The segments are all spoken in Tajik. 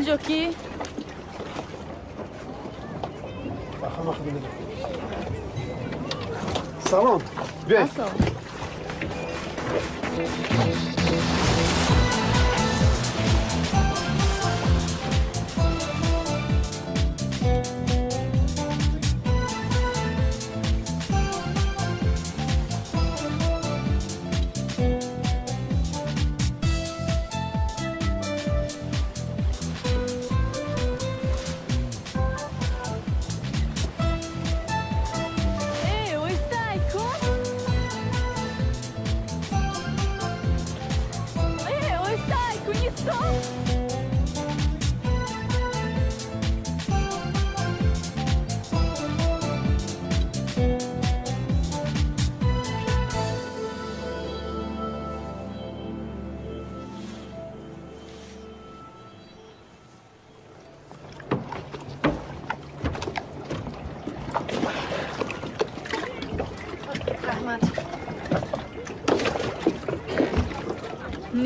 Инҷо кӣ? Салом. Биёед.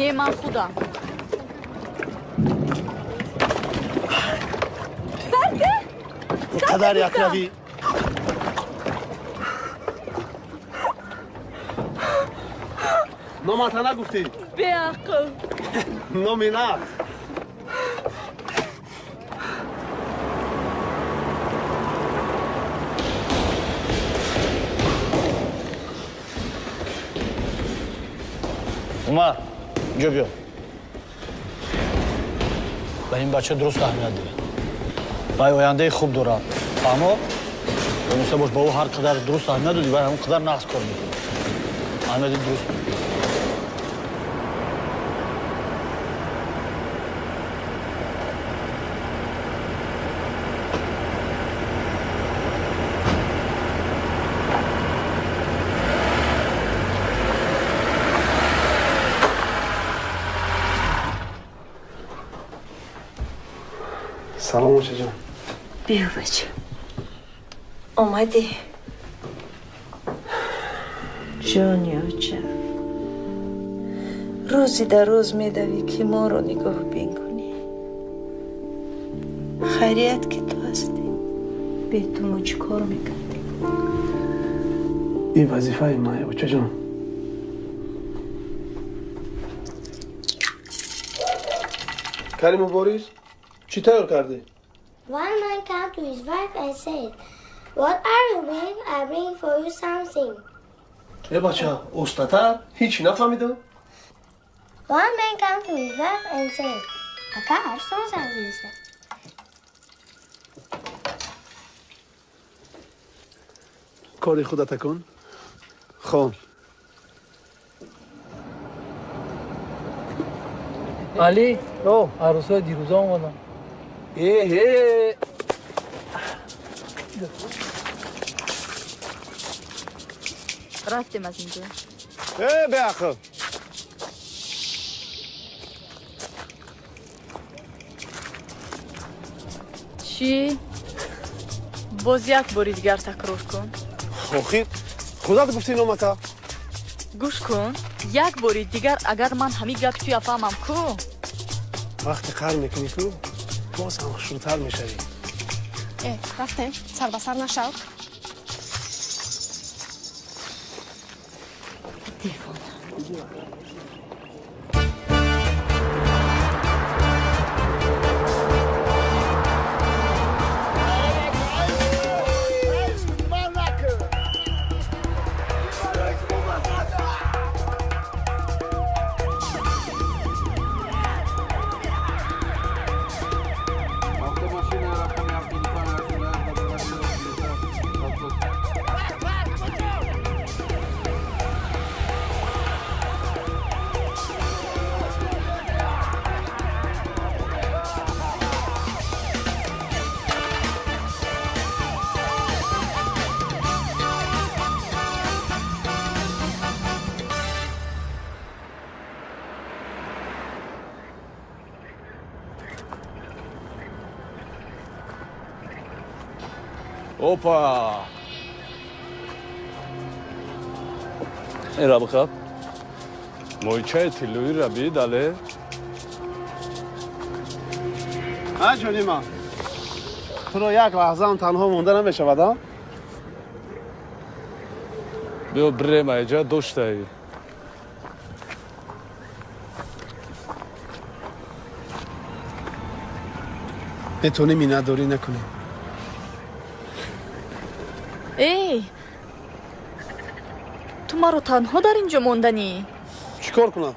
Не, ман худам. Сарде? Қадар якравӣ. Номата нагуфтӣ? Беақл. Номи нағз. Умар, инҷо биё. Ба ин бача дуруст аҳамият диҳ. Вай ояндаи хуб дорад. Фаҳмо? Дониста бош, ба ӯ ҳар қадар дуруст аҳамият додӣ, вай ҳамон қадар нағз кор мекунад. Аҳамияти дуруст. Салом, очаҷон. Биё, бача. Омадӣ. Ҷони оча. Рӯзи дар рӯз медавӣ, ки моро нигоҳ бикунӣ. Хайрият, ки ту ҳастӣ. Бе ту мо чӣ кор мекардем? Ин вазифаи ман, очаҷон. Кариму Борис, чӣ тайёр кардӣ? One man came to his wife and said, What are you bringing? I bring for you something. Э бача, остатар, ҳеҷ нафаҳмидам. One man came to his wife and said, Ака, арсон сардиста. Кори худата кун. Хон. Али, арӯсои дирӯза омадам. Эҳе! Рафтем аз инҷо. Э, беақл! Чӣ? Боз як бори дигар такрор кун. Охир, худат гуфтӣ номата. Гӯш кун, як бори дигар агар ман ҳамин гапи туя фаҳмам ку? Вақте қар мекунӣ ку, боз ҳам хушрӯтар мешавӣ. Э, рафтем, сар ба сар нашав. Девона. Опа! Эра бихаб. Моҳичаи тиллоира бидале. А ҷони ман, туро як лаҳзаам танҳо монда намешавад, а? Биё бирем айҷа доштаи. Метавонӣ миннатдорӣ накунӣ. Эй, ту маро танҳо дар ин ҷо монданӣ? Чӣ кор кунам?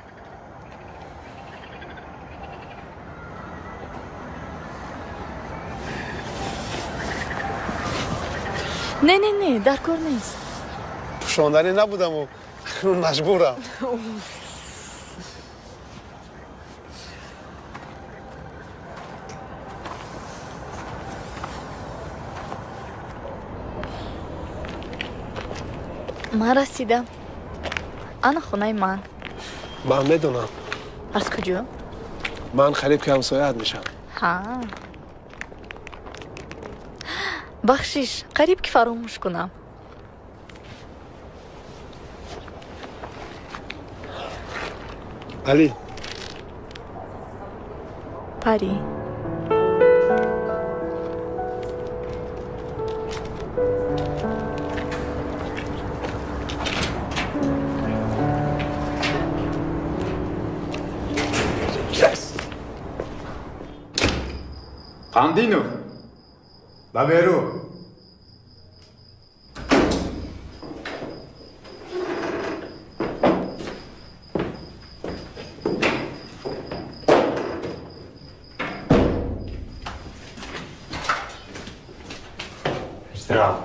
Не, не, не, дар кор нест. Пӯшонданӣ набудаму маҷбурам. Ман расидам. Ана хонаи ман. Ман медонам. Аз куҷо? Ман қариб ки ҳамсояат мешавам. Ҳа. Бахшиш, қариб ки фаромӯш кунам. Али. Пари. Қандинов, ба берун. Истироҳат.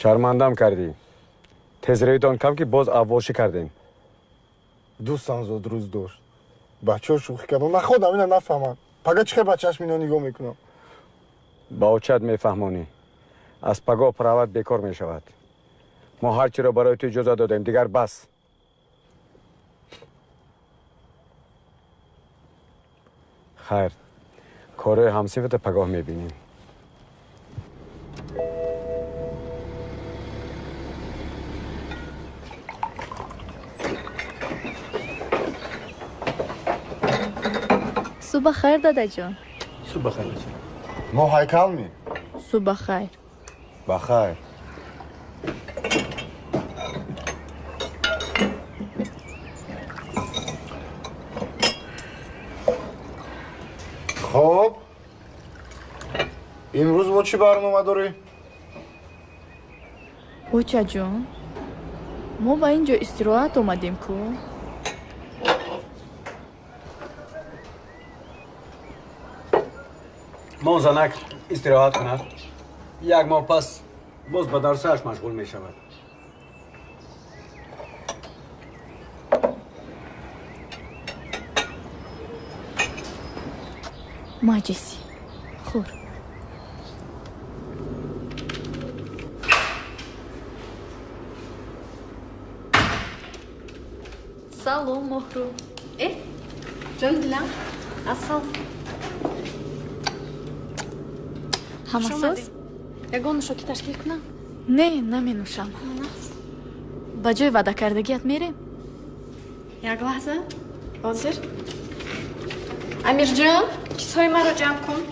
Шармандам кардӣ. Тезравитон кам ки боз аввошӣ кардем. Дӯстам зуд рӯз дошт. Бачаҳо шӯхӣ кардам. Ман худам ина нафаҳмам. Пага чӣ хел ба чашми ино нигоҳ мекунам? Ба очат мефаҳмонӣ. Аз пагоҳ прават бекор мешавад. Мо ҳар чиро барои ту иҷоза додем, дигар бас. Хайр, корҳои ҳамсинфата пагоҳ мебинем. Субҳ хайр, дадаҷон. Субҳ хайр, бача. Мо ҳайкал ми? Субҳ хайр. Ба хайр. Хоб, имрӯз бо чӣ барнома дорӣ? Очаҷон, мо ба ин ҷо истироҳат омадем ку? Мо занак истироҳат кунад, як моҳ пас боз ба дарсааш машғул мешавад. Маҷиси, хӯр. Салом, Моҳру. Э, ҷон дилам, асал. Ҳамасоз? Ягон нӯшокӣ ташкил кунам? Не, наменӯшам. Ба ҷои ваъдакардагиат мерем? Як лаҳза, ҳозир. Амирҷон, чизҳои маро ҷамъ кун.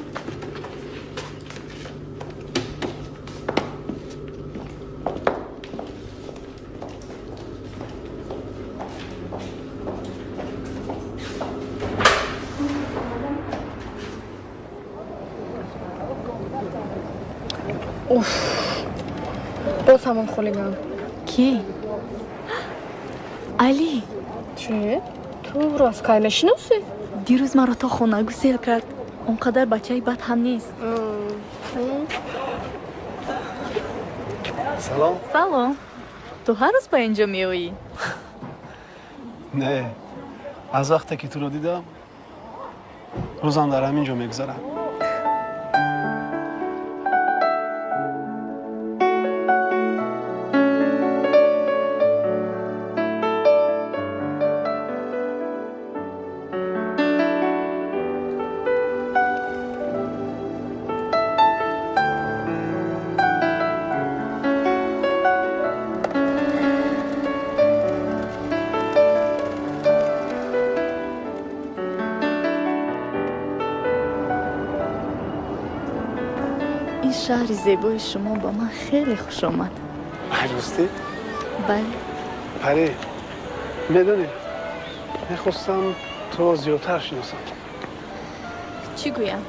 Уф, боз ҳамон хулиган. Кӣ? Али. Чӣ? Ту ӯро аз кай мешиносӣ? Дирӯз маро то хона гусел кард. Он қадар бачаи бад ҳам нест. Салом. Салом. Ту ҳар рӯз ба ин ҷо меоӣ? Не, аз вақте ки туро дидам, рӯзам дар ҳамин ҷо мегузарад. Ин шаҳри зебои шумо ба ман хеле хуш омад. Ростӣ? Бале. Парӣ, медонӣ, мехостам туро зиёдтар шиносам. Чӣ гӯям?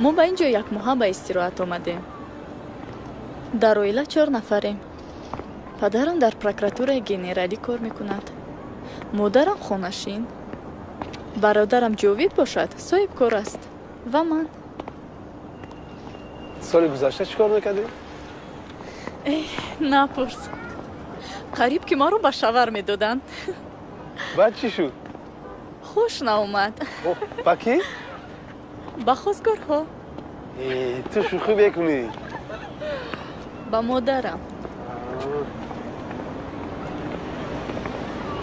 Мо ба ин ҷо якмоҳа ба истироҳат омадем. Дар оила 4 нафарем. Падарам дар прокуратураи генералӣ кор мекунад. Модарам хонашин. Бародарам Ҷовид бошад, соҳибкор аст. Ва ман. Соли гузашта чӣ кор мекардӣ? Эҳ, напурс. Қариб ки маро ба шавар медоданд. Баъд чӣ шуд? Хуш наомад. Ба кӣ? Ба хостгорҳо. Ту шӯхӣ мекунӣ? Ба модарам.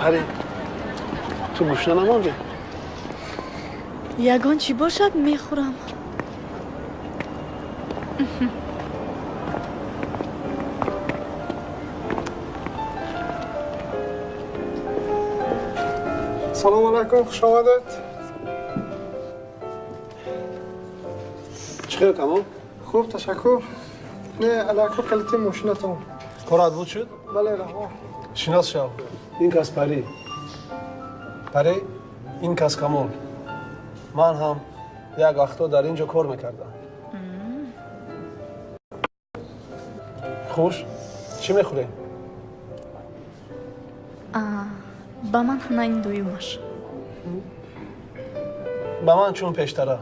Парӣ, ту гушна намондӣ? Ягон чӣ бошад мехӯрам. Салом алайкум, хуш омадед. Чӣ хел, Камол? Хуб, ташаккур. Не, алайкум калити мошинатон. Корат буд шуд? Бале, раҳмат. Шинос шав. Ин кас Парӣ. Парӣ, ин кас Камол. Ман ҳам як вақто дар ин ҷо кор мекардам. Хуш, чӣ мехӯрем? Ба ман на ин дуюмаш. Ба ман чун пештара.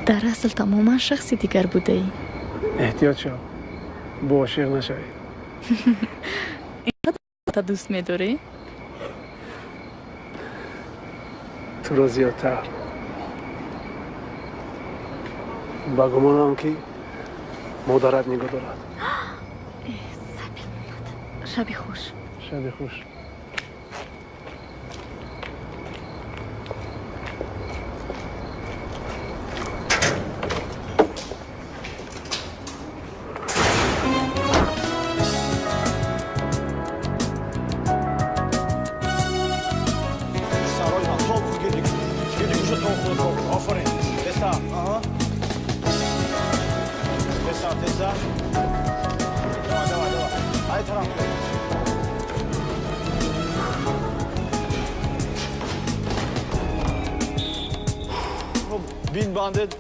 Дар асл тамоман шахси дигар будаӣ. Эҳтиёт шав, бо ошиқ нашавӣ. Инқадар дӯст медорӣ? Туро зиёдтар. Ба гумонам ки модарат нигоҳ дорад. Шаби хуш. Шаби хуш.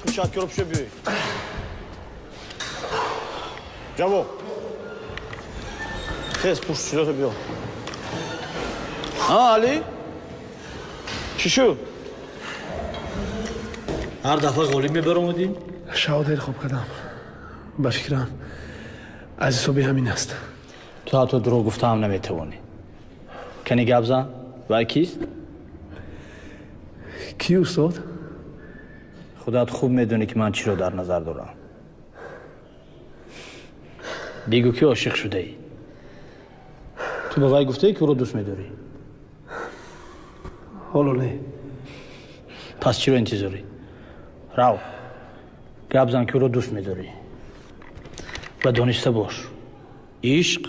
Курчаткиро пуша биёй. Ҷавоб. Тез пушт чизото биё. Ҳа, Али? Чӣ шуд? Ҳар дафъа ғолиб мебаромадӣ? Шаб дер хоб кардам. Ба фикрам, аз ҳисоби ҳамин аст. Ту ҳатто дурӯғ гуфтаам наметавонӣ. Кани гап зан, вай кист? Ки, устод? Худат хуб медонӣ, ки ман чиро дар назар дорам. Бигӯ, ки ошиқ шудаӣ. Ту ба вай гуфтаӣ, ки ӯро дӯст медорӣ? Ҳоло не. Пас чиро интизорӣ? Рав, гап зан, ки ӯро дӯст медорӣ. Ва дониста бош, ишқ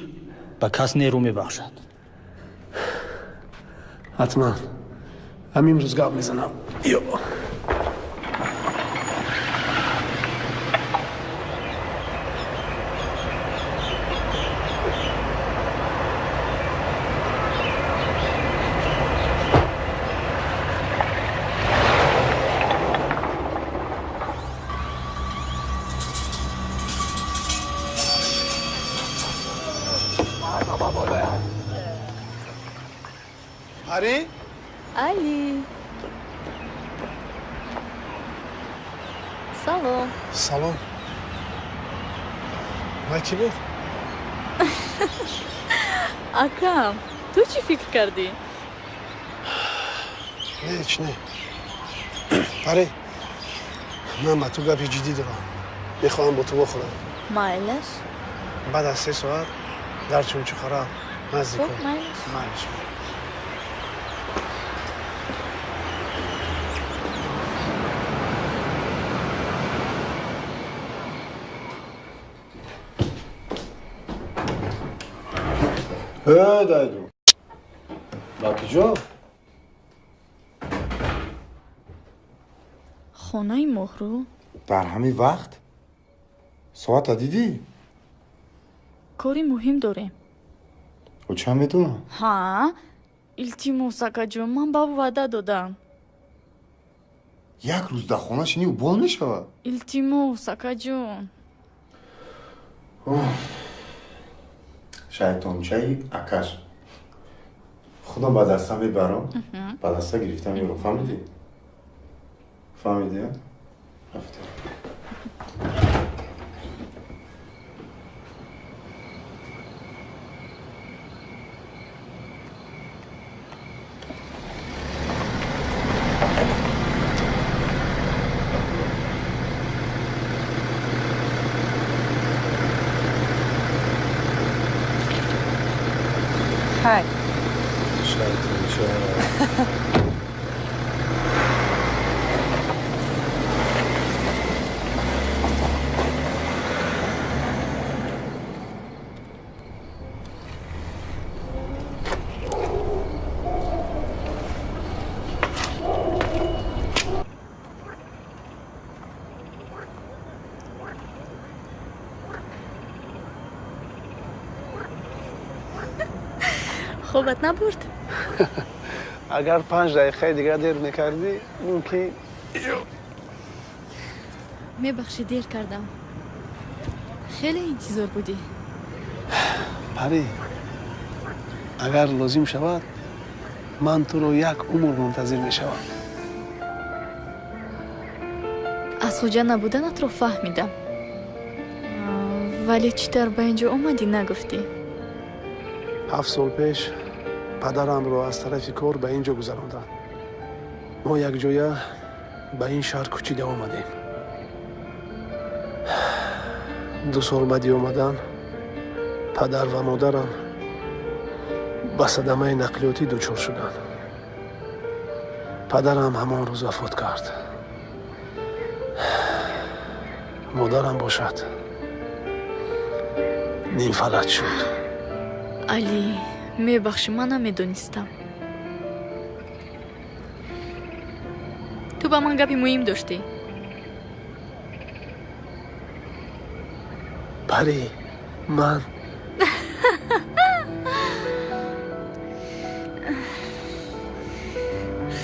ба кас нерӯ мебахшад. Ҳатман, ҳамин рӯз гап мезанам. Ё. Пари? Али. Салом. Салом. Вай кӣ буд? Акам, ту чӣ фикр кардӣ? Не, ҳеч не. Пари, ман ба ту гапи ҷиддӣ дорам. Мехоҳам бо ту вохӯрам. Майлаш? Баъд аз 3 соат дар Чумчуқара, назди Хуб, кор. Майлаш. Майлаш. Э, дайду. Ба куҷо? Хонаи Моҳрӯ. Дар ҳамин вақт? Соата дидӣ? Кори муҳим дорем. Ӯ чанд медонам? Ҳа, илтимос, акаҷон, ман ба ӯ ваъда додам. Як рӯз дар хона шинӣ, ӯ бол мешавад. Илтимос, акаҷон. Шайтончаи акаш. Худам ба даста мебарам, ба даста гирифта меёрам. Фаҳмидӣ? Фаҳмидӣ? Рафта. Хай. Шайтонча. Хобат набурд? Агар 5 дақиқаи дигар дер мекардӣ, мумкин. Мебахшӣ, дер кардам. Хеле интизор будӣ. Пари, агар лозим шавад, ман туро як умр мунтазир мешавам. Аз Хуҷанд набуданатро фаҳмидам, вале чӣ тавр ба ин ҷо омадӣ, нагуфтӣ. 7 сол пеш падарамро аз тарафи кор ба ин ҷо гузаронданд. Мо якҷоя ба ин шаҳр кӯчида омадем. 2 сол баъди омадан падар ва модарам ба садамаи нақлиётӣ дучор шуданд. Падарам ҳамон рӯз вафот кард, модарам бошад, нимфалаҷ шуд. Али, мебахшӣ, ман намедонистам. Ту ба ман гапи муҳим доштӣ. Пари, ман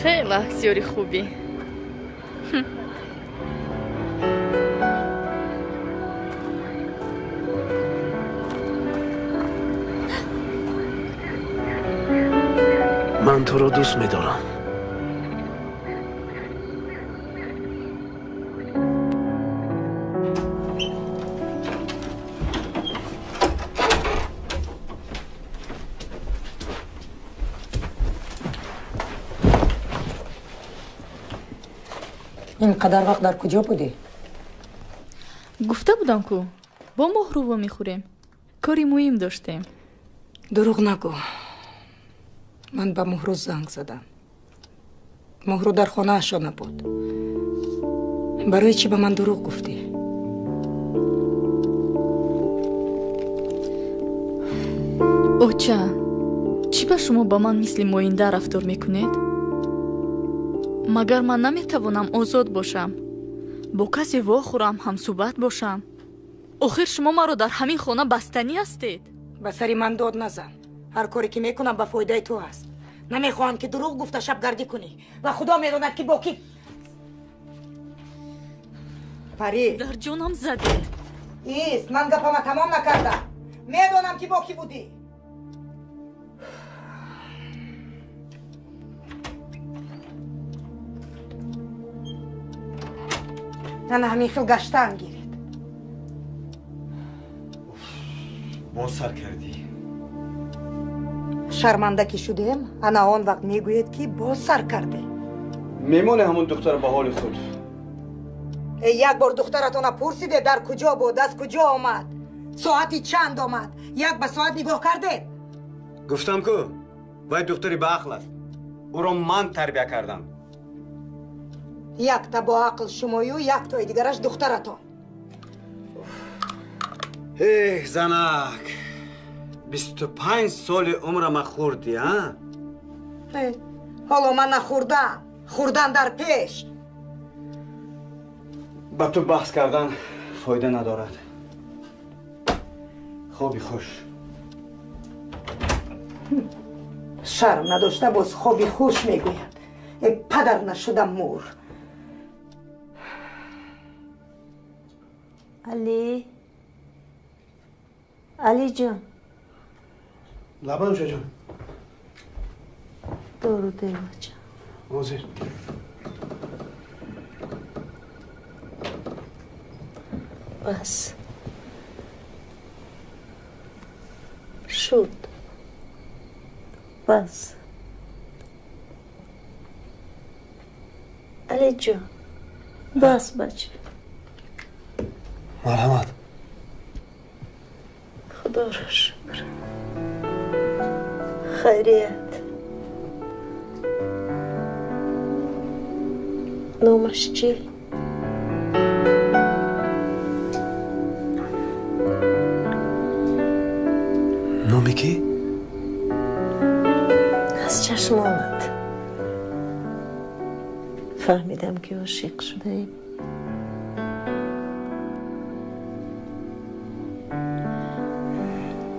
Хеле актёри хубӣ. Ман туро дӯст медорам. Ин қадар вақт дар куҷо будӣ? Гуфта будам ку, бо Моҳрӯ вомехӯрем. Кори муҳим доштем. Дурӯғ нагӯ. Ман ба Моҳрӯ занг задам. Моҳрӯ дар хонаашо набуд. Барои чӣ ба ман дурӯғ гуфтӣ? Оча, чӣ ба шумо ба ман мисли моинда рафтор мекунед? Магар ман наметавонам озод бошам, бо касе вохӯрам, ҳамсӯҳбат бошам? Охир шумо маро дар ҳамин хона бастанӣ ҳастед. Ба сари ман дод назан. Ҳар коре ки мекунам ба фоидаи ту аст. Намехоҳам ки дурӯғ гуфта шабгардӣ кунӣ ва худо медонад ки бо кӣ. Парӣ, дар ҷонам задед. Ист, ман гапама тамом накардам. Медонам ки бо кӣ будӣ. Ана ҳамин хел гаштаам гиред. Боз сар кардӣ. Шарманда ки шудем, ана он вақт мегӯед ки боз сар кардем. Мемоне ҳамон духтар ба ҳоли худ. Як бор духтаратона пурсиде дар куҷо буд, аз куҷо омад, соати чанд омад, як ба соат нигоҳ кардед? Гуфтам ку, вай духтари баақл аст. Ӯро ман тарбия кардам. Якта бо ақл шумою, яктои дигараш духтаратон. Эҳ, занак, 25 соли умрама хӯрдӣ, а? Ҳоло ман нахӯрдам, хӯрдан дар пеш. Ба ту баҳс кардан фоида надорад. Хоби хуш. Шарм надошта боз хоби хуш мегӯяд. Э, падар нашудам мур. Али, Алиҷон. Лабай, очаҷон. Дору дер, бача. Ҳозир. Бас. Шуд. Бас. Алиҷон, бас, бача. Марҳамат. Худоро шукр. Хайрият. Номаш чӣ? Номи кӣ? Аз чашмонат фаҳмидам ки ошиқ шудаем.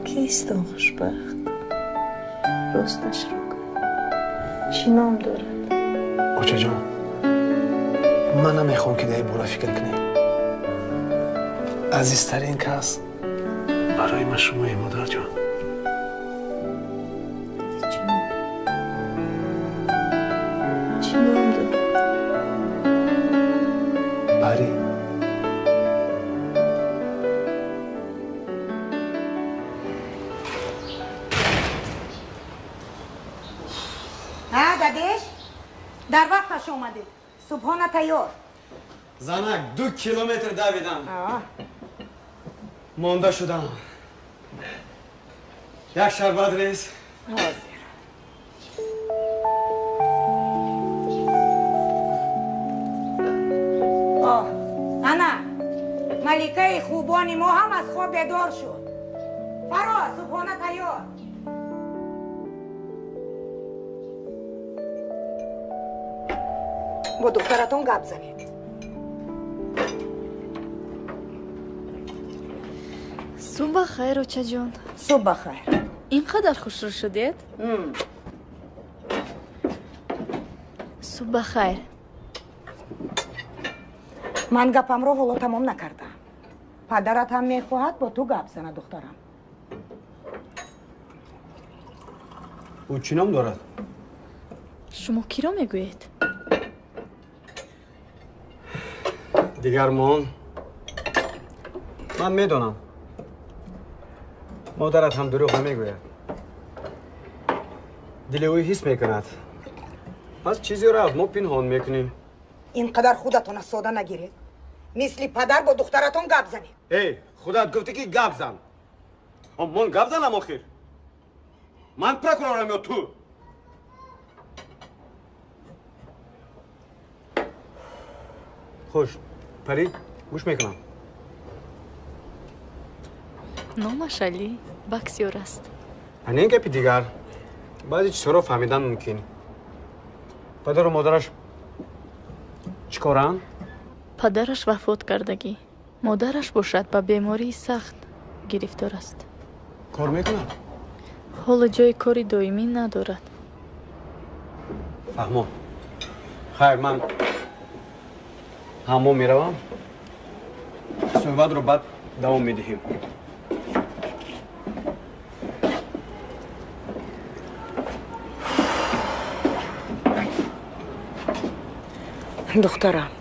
Кист он хушбахт? Росташро гӯ. Чӣ ном дорад? Очаҷон, ман намехоҳам ки дар ин бора фикр кунем. Азизтарин кас барои ман шумоед, модарҷон. Чӣ ном дорад? Парӣ. Дадеш, дар вақташ омадед. Субҳона тайёр. Занак, 2 километр давидам. Монда шудам. Як шарбат рез. Ҳозир. Ана, маликаи хубони мо ҳам аз хоб бедор шуд. Фаро, субҳона тайёр. Бо духтаратон гап занед. Субҳ ба хайр, очаҷон. Субҳ ба хайр. Ин қадар хушрӯ шудед? Субҳ ба хайр. Ман гапамро ҳоло тамом накардам. Падарат ҳам мехоҳад бо ту гап занад, духтарам. Ӯ чӣ ном дорад? Шумо киро мегӯед? Дигар мон. Ман медонам. Модарат ҳам дурӯғ намегӯяд. Дили ӯ ҳис мекунад. Пас чизеро аз мо пинҳон мекунӣ. Инқадар худатона сода нагиред. Мисли падар бо духтаратон гап занед. Эй, худат гуфтӣ ки гап зан. Мон гап занам охир. Ман прокурорам ё ту? Хуш, Пари, гӯш мекунам. Номаш Али боксёр аст. Ана ин гапи дигар. Баъзе чизҳоро фаҳмидан мумкин. Падару модараш чӣ коранд? Падараш вафот кардагӣ. Модараш бошад ба бемории сахт гирифтор аст. Кор мекунад? Ҳоло ҷои кори доимӣ надорад. Фаҳмон. Хайр, ман ҳаммом меравам. Суҳбатро баъд давом медиҳем. Духтарам,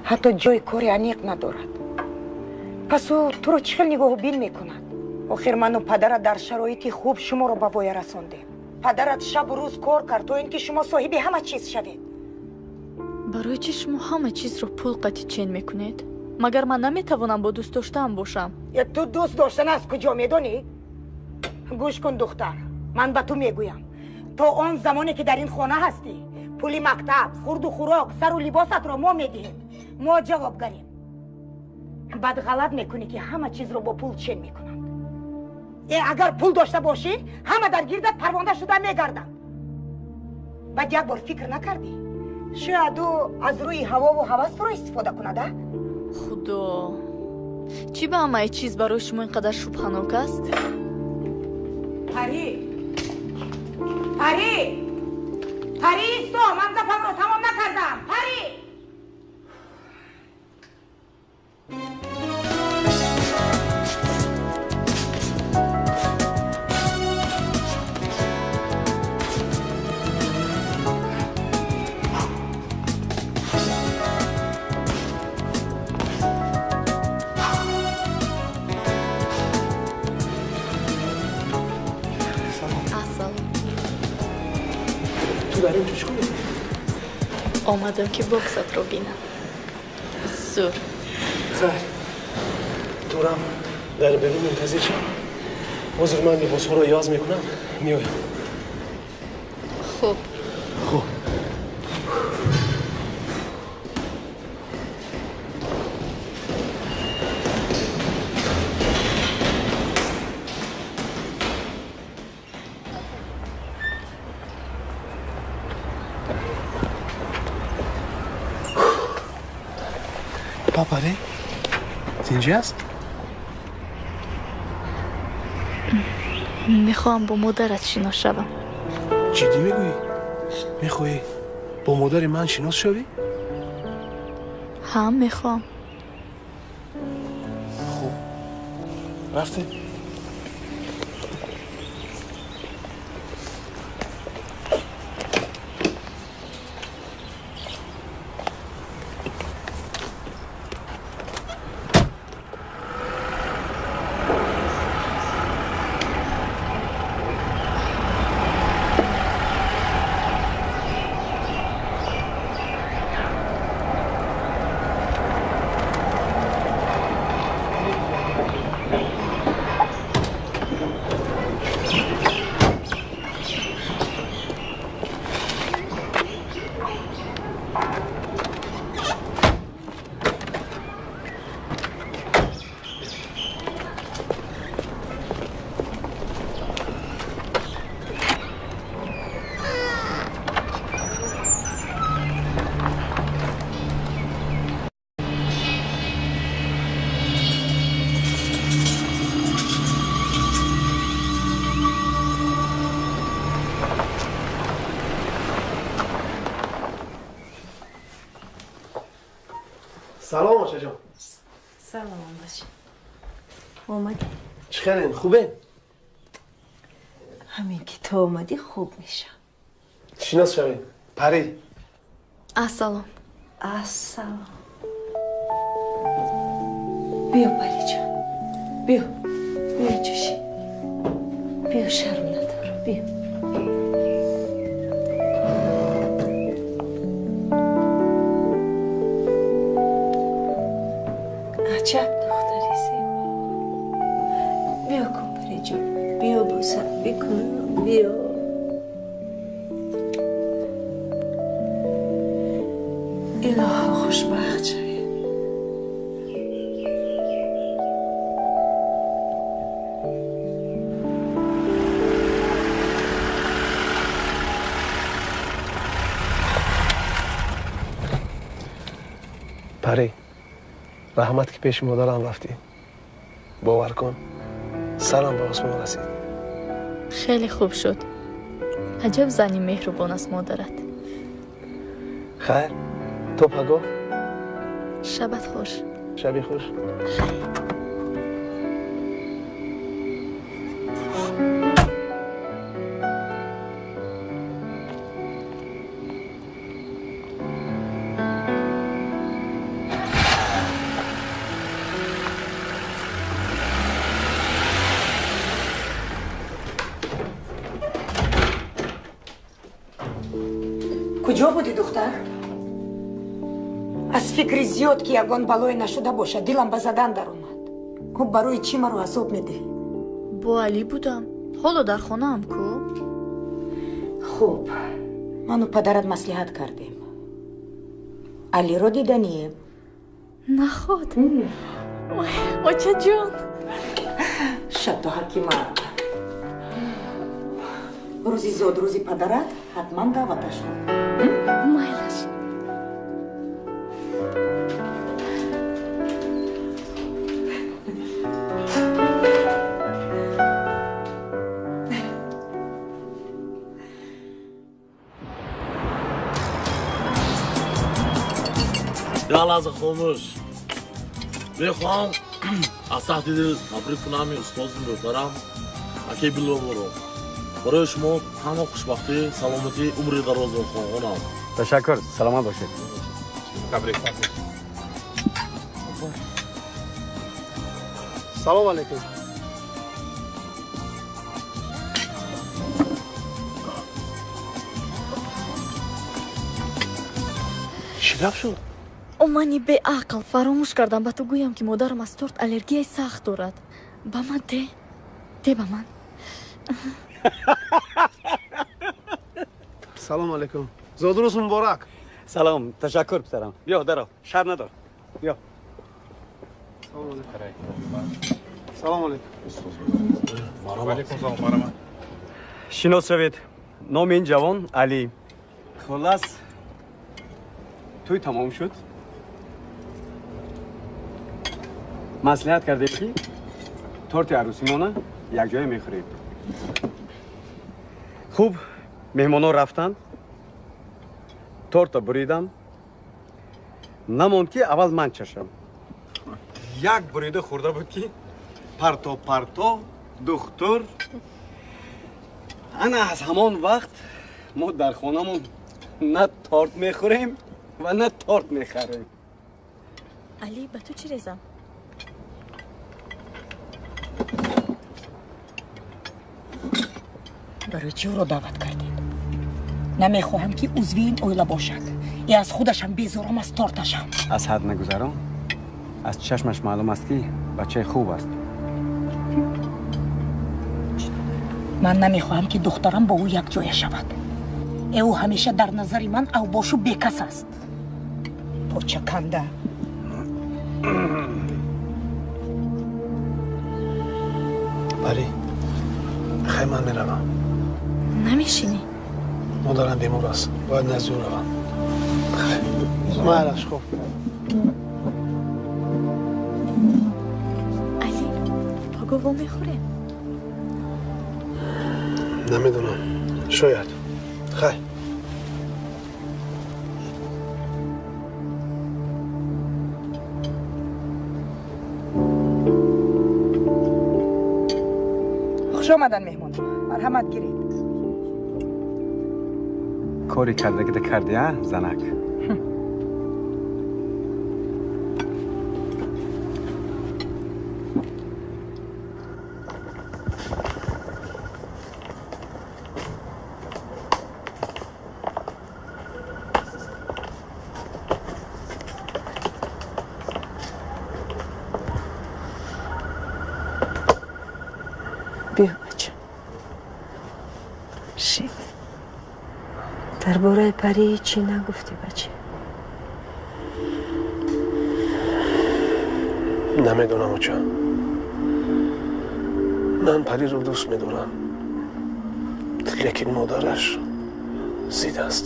ҳатто ҷои кори аниқ надорад. Пас ӯ туро чӣ хел нигоҳубин мекунад? Охир ману падарат дар шароити хуб шуморо ба воя расондем. Падарат шабу рӯз кор кард то ин ки шумо соҳиби ҳама чиз шавед. Барои чӣ шумо ҳама чизро пул қатӣ чен мекунед? Магар ман наметавонам бо дӯст доштаам бошам? Ту дӯст доштан аз куҷо медонӣ? Гӯш кун, духтар, ман ба ту мегӯям. То он замоне ки дар ин хона ҳастӣ, пули мактаб, хурду хӯрок, сару либосатро мо медиҳем. Мо ҷавобгарем. Баъд ғалат мекунӣ ки ҳама чизро бо пул чен мекунанд. Агар пул дошта бошӣ, ҳама дар гирдат парвонда шуда мегарданд. Баъд як бор фикр накардӣ? Шояд ӯ аз рӯи ҳавову ҳавас туро истифода кунад, а? Худо, чӣ ба ҳамаи чиз барои шумо ин қадар шубҳанок аст? Пари! Пари! Пари, исто! Ман гапамро тамом накардам! Пари! Омадам ки боксатро бинам. Зур. Хайр, турам дар берун мунтазир шав. Ҳозир ман либосҳоро иваз мекунам, меоям. Хуб. Хуб. Пари, тинҷӣ аст? Мехоҳам бо модарат шинос шавам. Ҷиддӣ мегӯӣ? Мехоҳӣ бо модари ман шинос шавӣ? Ҳа, мехоҳам. Хуб, рафтем. Салом, очаҷон. Салом бошӣ. Омадӣ? Чӣ хелен, хубе? Ҳамин ки ту омадӣ хуб мешам. Шинос шавем. Пари. Ассалом. Ассалом. Биё, Париҷон. Биё. Биё ҷӯши. Биё, шарм надорам. Биё. Аҷаб духтари зебо. Биё кун, Париҷон, биё бӯсам бикун, биё. Илоҳо хушбахт шавед. Парӣ, раҳмат ки пеши модарам рафтӣ. Бовар кун, сарам ба осмон расид. Хеле хуб шуд. Аҷаб зани меҳрубон аст модарат. Хайр, то пагоҳ. Шабат хуш. Шаби хуш. Хайр. Куҷо будӣ, духтар? Аз фикри зиёд ки ягон балое нашуда бошад, дилам ба задан даромад. Хуб, барои чӣ маро азоб медиҳӣ? Бо Алӣ будам. Ҳоло дар хонаам ку? Хуб, ману падарат маслиҳат кардем. Алиро диданием. Наход. Очаҷон. Шадду ҳакима. Рӯзи зодрӯзи падарат ҳатман даъваташ кун. Майлаш. Як лаҳза хомӯш. Мехоҳам аз таҳти дил табрик кунам устози мӯҳтарам акаи Билолро. Барои шумо танҳо хушбахтӣ, саломатӣ, умри дарозро хоҳонам. Ташаккур, саломат бошед. Табрик. Салом алейкум. Чӣ гап шуд? О, мани беақл, фаромӯш кардам ба ту гӯям ки модарам аз торт аллергияи сахт дорад. Ба ман де, де ба ман. Салом алейкум. Зодрӯз муборак. Салом, ташаккур писарам. Биё, даро, шар надор. Биё. Салом алейкум. Салом алейкум. Алейкум салом, марҳамат. Шинос шавед. Номи ин ҷавон Алӣ. Хулас, тӯй тамом шуд. Маслиҳат кардем ки торти арӯсимона якҷоя мехӯрем. Хуб, меҳмонҳо рафтанд, торта буридам. Намонд ки аввал ман чашам. Як бурида хӯрда буд ки парто парто духтур. Ана аз ҳамон вақт мо дар хонамон на торт мехӯрем ва на торт мехарем. Алӣ, ба ту чӣ резам? Барои чӣ ӯро даъват кардед? Намехоҳам ки узви ин оила бошад. Е аз худашам безорам, аз торташам. Аз ҳад нагузарон. Аз чашмаш маълум аст ки бачаи хуб аст. Ман намехоҳам ки духтарам бо ӯ якҷоя шавад. Ӯ ҳамеша дар назари ман авбошу бекас аст. Почаканда. Парӣ, хай ман меравам. Намешинӣ? Модарам бемор аст, бояд назди ӯ равам. Майлаш, хуб. Алӣ, паго вомехӯрем? Намедонам, шояд. Хай. Хуш омадан меҳмон. Марҳамат гиред. Кори кардагида карди, а, занак? Дар бораи Парӣ ҳеччӣ нагуфтӣ, бача. Намедонам, оча. Ман Париро дӯст медорам, лекин модараш зид аст.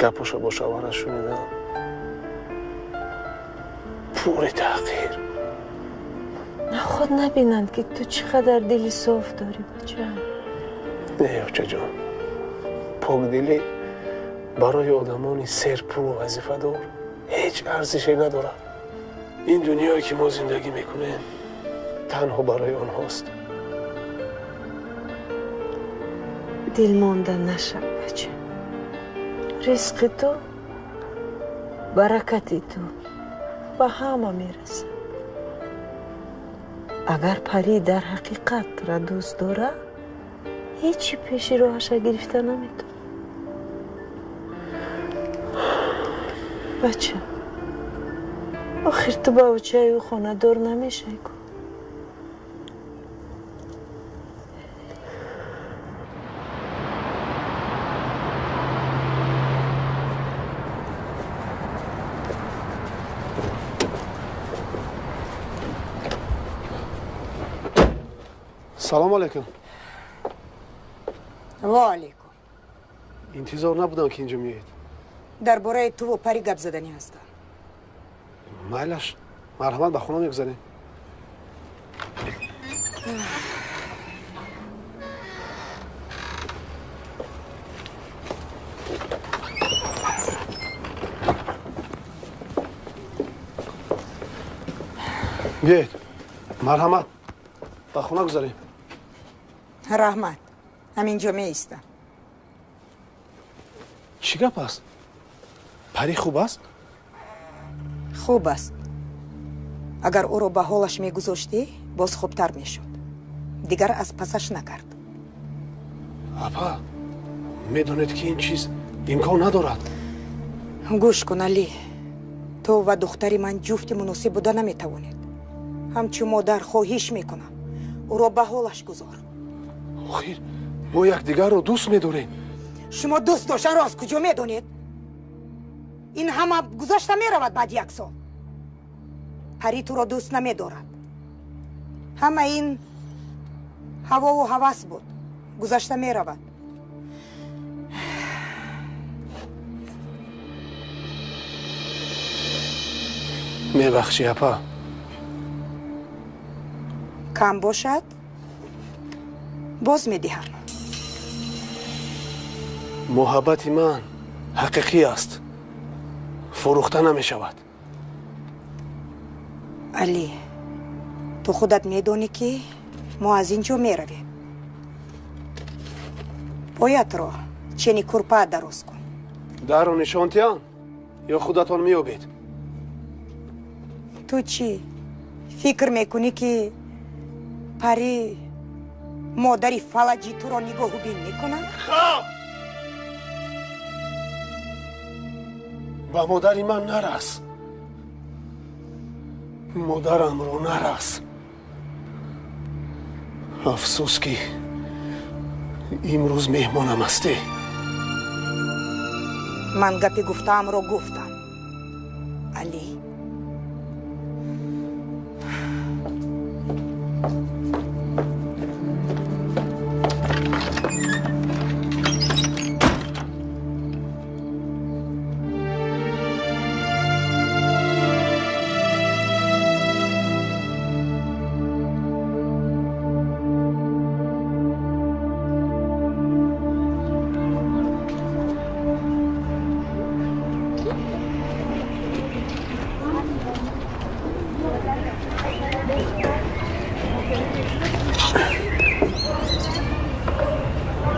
Гапоша бо шавҳараш шунидам. Пури таҳқир. Наход набинанд, ки ту чӣ қадар дили соф дорӣ, бача. Не, очаҷон, покдилӣ барои одамони серпулу вазифадор ҳеҷ арзише надорад. Ин дунёе ки мо зиндагӣ мекунем, танҳо барои онҳост. Дилмонда нашав, бача. Ризқи ту, баракати ту ба ҳама мерасад. Агар Парӣ дар ҳақиқат тура дӯст дорад, ҳечи пеши роҳаша гирифта наметавонад. Бача, охир ту ба очаи ӯ хонадор намешавӣ ку. Салом алейкум. Ва алейкум. Интизор набудам, ки инҷо меоед. Дар бораи туву Парӣ гап заданӣ ҳастам. Майлаш, марҳамат, ба хона мегузарем. Биёед, марҳамат, ба хона гузарем. Раҳмат, ҳаминҷо меистам. Чӣ гап аст? Парӣ хуб аст? Хуб аст. Агар ӯро ба ҳолаш мегузоштӣ, боз хубтар мешуд. Дигар аз пасаш накард. Апа, медонед, ки ин чиз имкон надорад. Гӯш кун, Алӣ. Ту ва духтари ман ҷуфти муносиб буда наметавонед. Ҳамчун модар хоҳиш мекунам, ӯро ба ҳолаш гузор. Охир, мо якдигарро дӯст медорем. Шумо дӯст доштанро аз куҷо медонед? Ин ҳама гузашта меравад баъди як сол. Парӣ туро дӯст намедорад. Ҳама ин ҳавову ҳавас буд, гузашта меравад. Мебахшӣ, апа. Кам бошад, боз медиҳам. Муҳаббати ман ҳақиқӣ аст, фурӯхта намешавад. Алӣ, ту худат медонӣ, ки мо аз ин ҷо меравем. Поятро чени курпа дароз кун. Дарро нишон тиҳам ё худатон меёбед? Ту чӣ фикр мекунӣ, ки Парӣ модари фалаҷи туро нигоҳубин мекунад? Хоб! Ба модари ман нарас. Модарамро нарас. Афсӯс, ки имрӯз меҳмонам ҳастӣ. Ман гапи гуфтаамро гуфтам, Алӣ.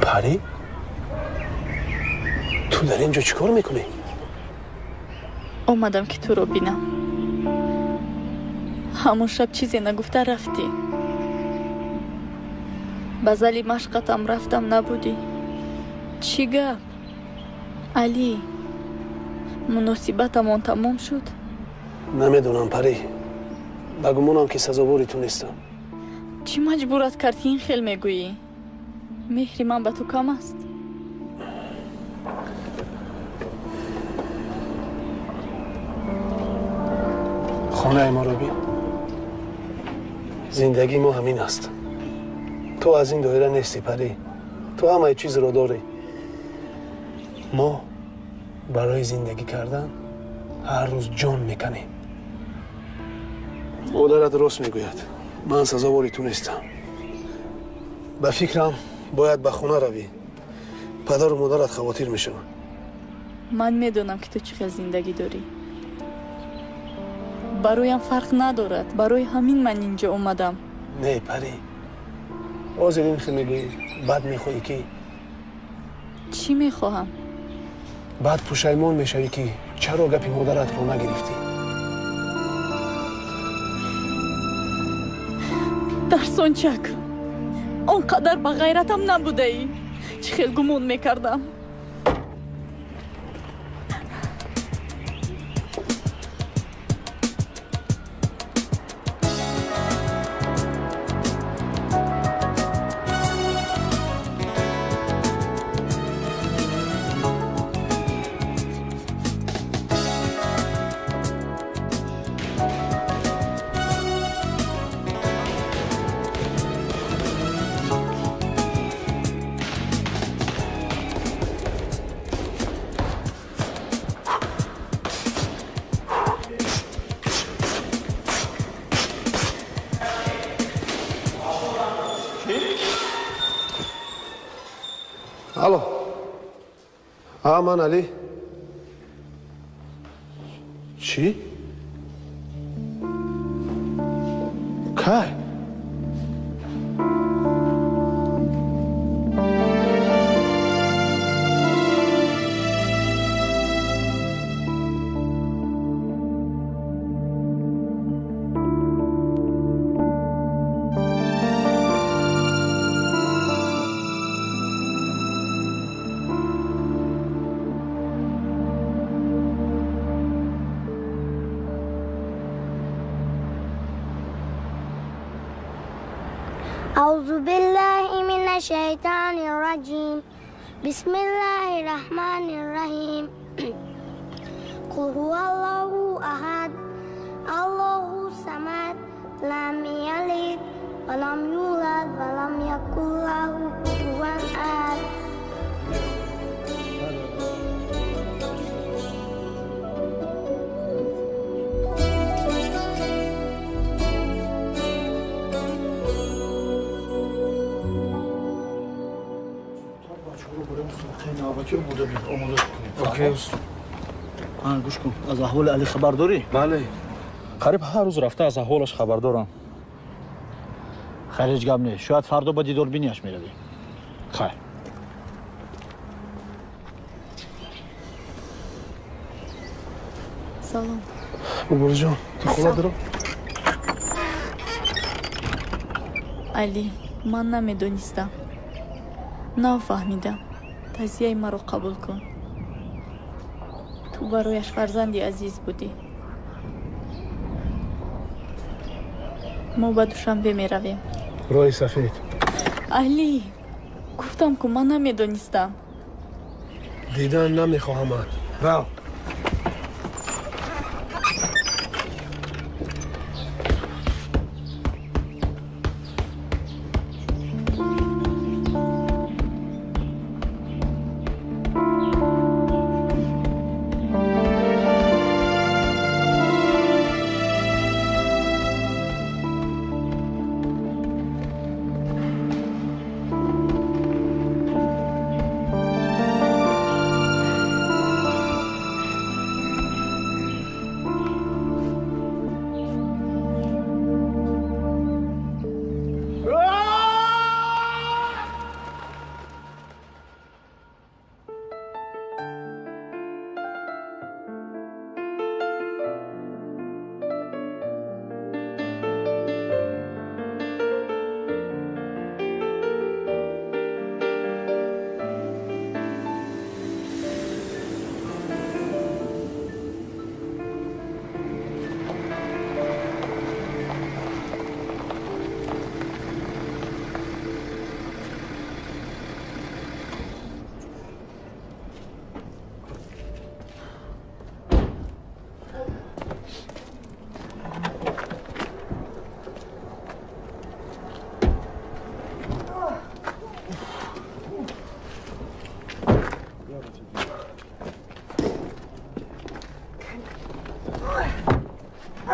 Парӣ, ту дар ин ҷо чӣ кор мекунӣ? Омадам, ки туро бинам. Ҳамон шаб чизе нагуфта рафтӣ. Ба зали машқатам рафтам, набудӣ. Чӣ гап, Алӣ? Муносибатамон тамом шуд? Намедонам, Парӣ. Ба гумонам, ки сазовори ту нестам. Чӣ маҷбурат кард, ки ин хел мегӯӣ? Меҳри ман ба ту кам аст? Хонаи моро бин. Зиндагии мо ҳамин аст. Ту аз ин доира нестӣ, Парӣ. Ту ҳамаи чизро дорӣ. Мо барои зиндагӣ кардан ҳар рӯз ҷон меканем. Модарат рост мегӯяд. Ман сазовори ту нестам. Ба фикрам бояд ба хона равӣ. Падару модарат хавотир мешаванд. Ман медонам, ки ту чӣ хел зиндагӣ дорӣ. Бароям фарқ надорад. Барои ҳамин ман инҷо омадам. Не, Парӣ. Ҳозир ин хел мегӯӣ, баъд мехоҳӣ ки чӣ мехоҳам? Баъд пушаймон мешавӣ, ки чаро гапи модаратро нагирифтӣ. Дарсончак, он қадар ба ғайратам набудаӣ. Чӣ хел гумон мекардам. Алло. А, ман Али. Чӣ? Кай? أعوذ بالله من الشيطان الرجيم. بسم الله الرحمن الرحيم. قل هو الله أحد، الله الصمد، لم يلد ولم يولد ولم يكن له كفوا أحد. Гӯш кун, аз аҳволи Али хабар дорӣ? Бале, қариб ҳар рӯз рафта аз аҳволаш хабар дорам. Хайр, ҳеҷ гап нест. Шояд фардо ба дидорбинияш меравӣ. Хайр. Салом. Муборизҷон, ту хона даро? Али, ман намедонистам. Нав фаҳмидам. Тазияи маро қабул кун. Ту барояш фарзанди азиз будӣ. Мо ба Душанбе меравем. Роҳи сафед. Али, гуфтам ку ман намедонистам. Дидан намехоҳамад. Рав.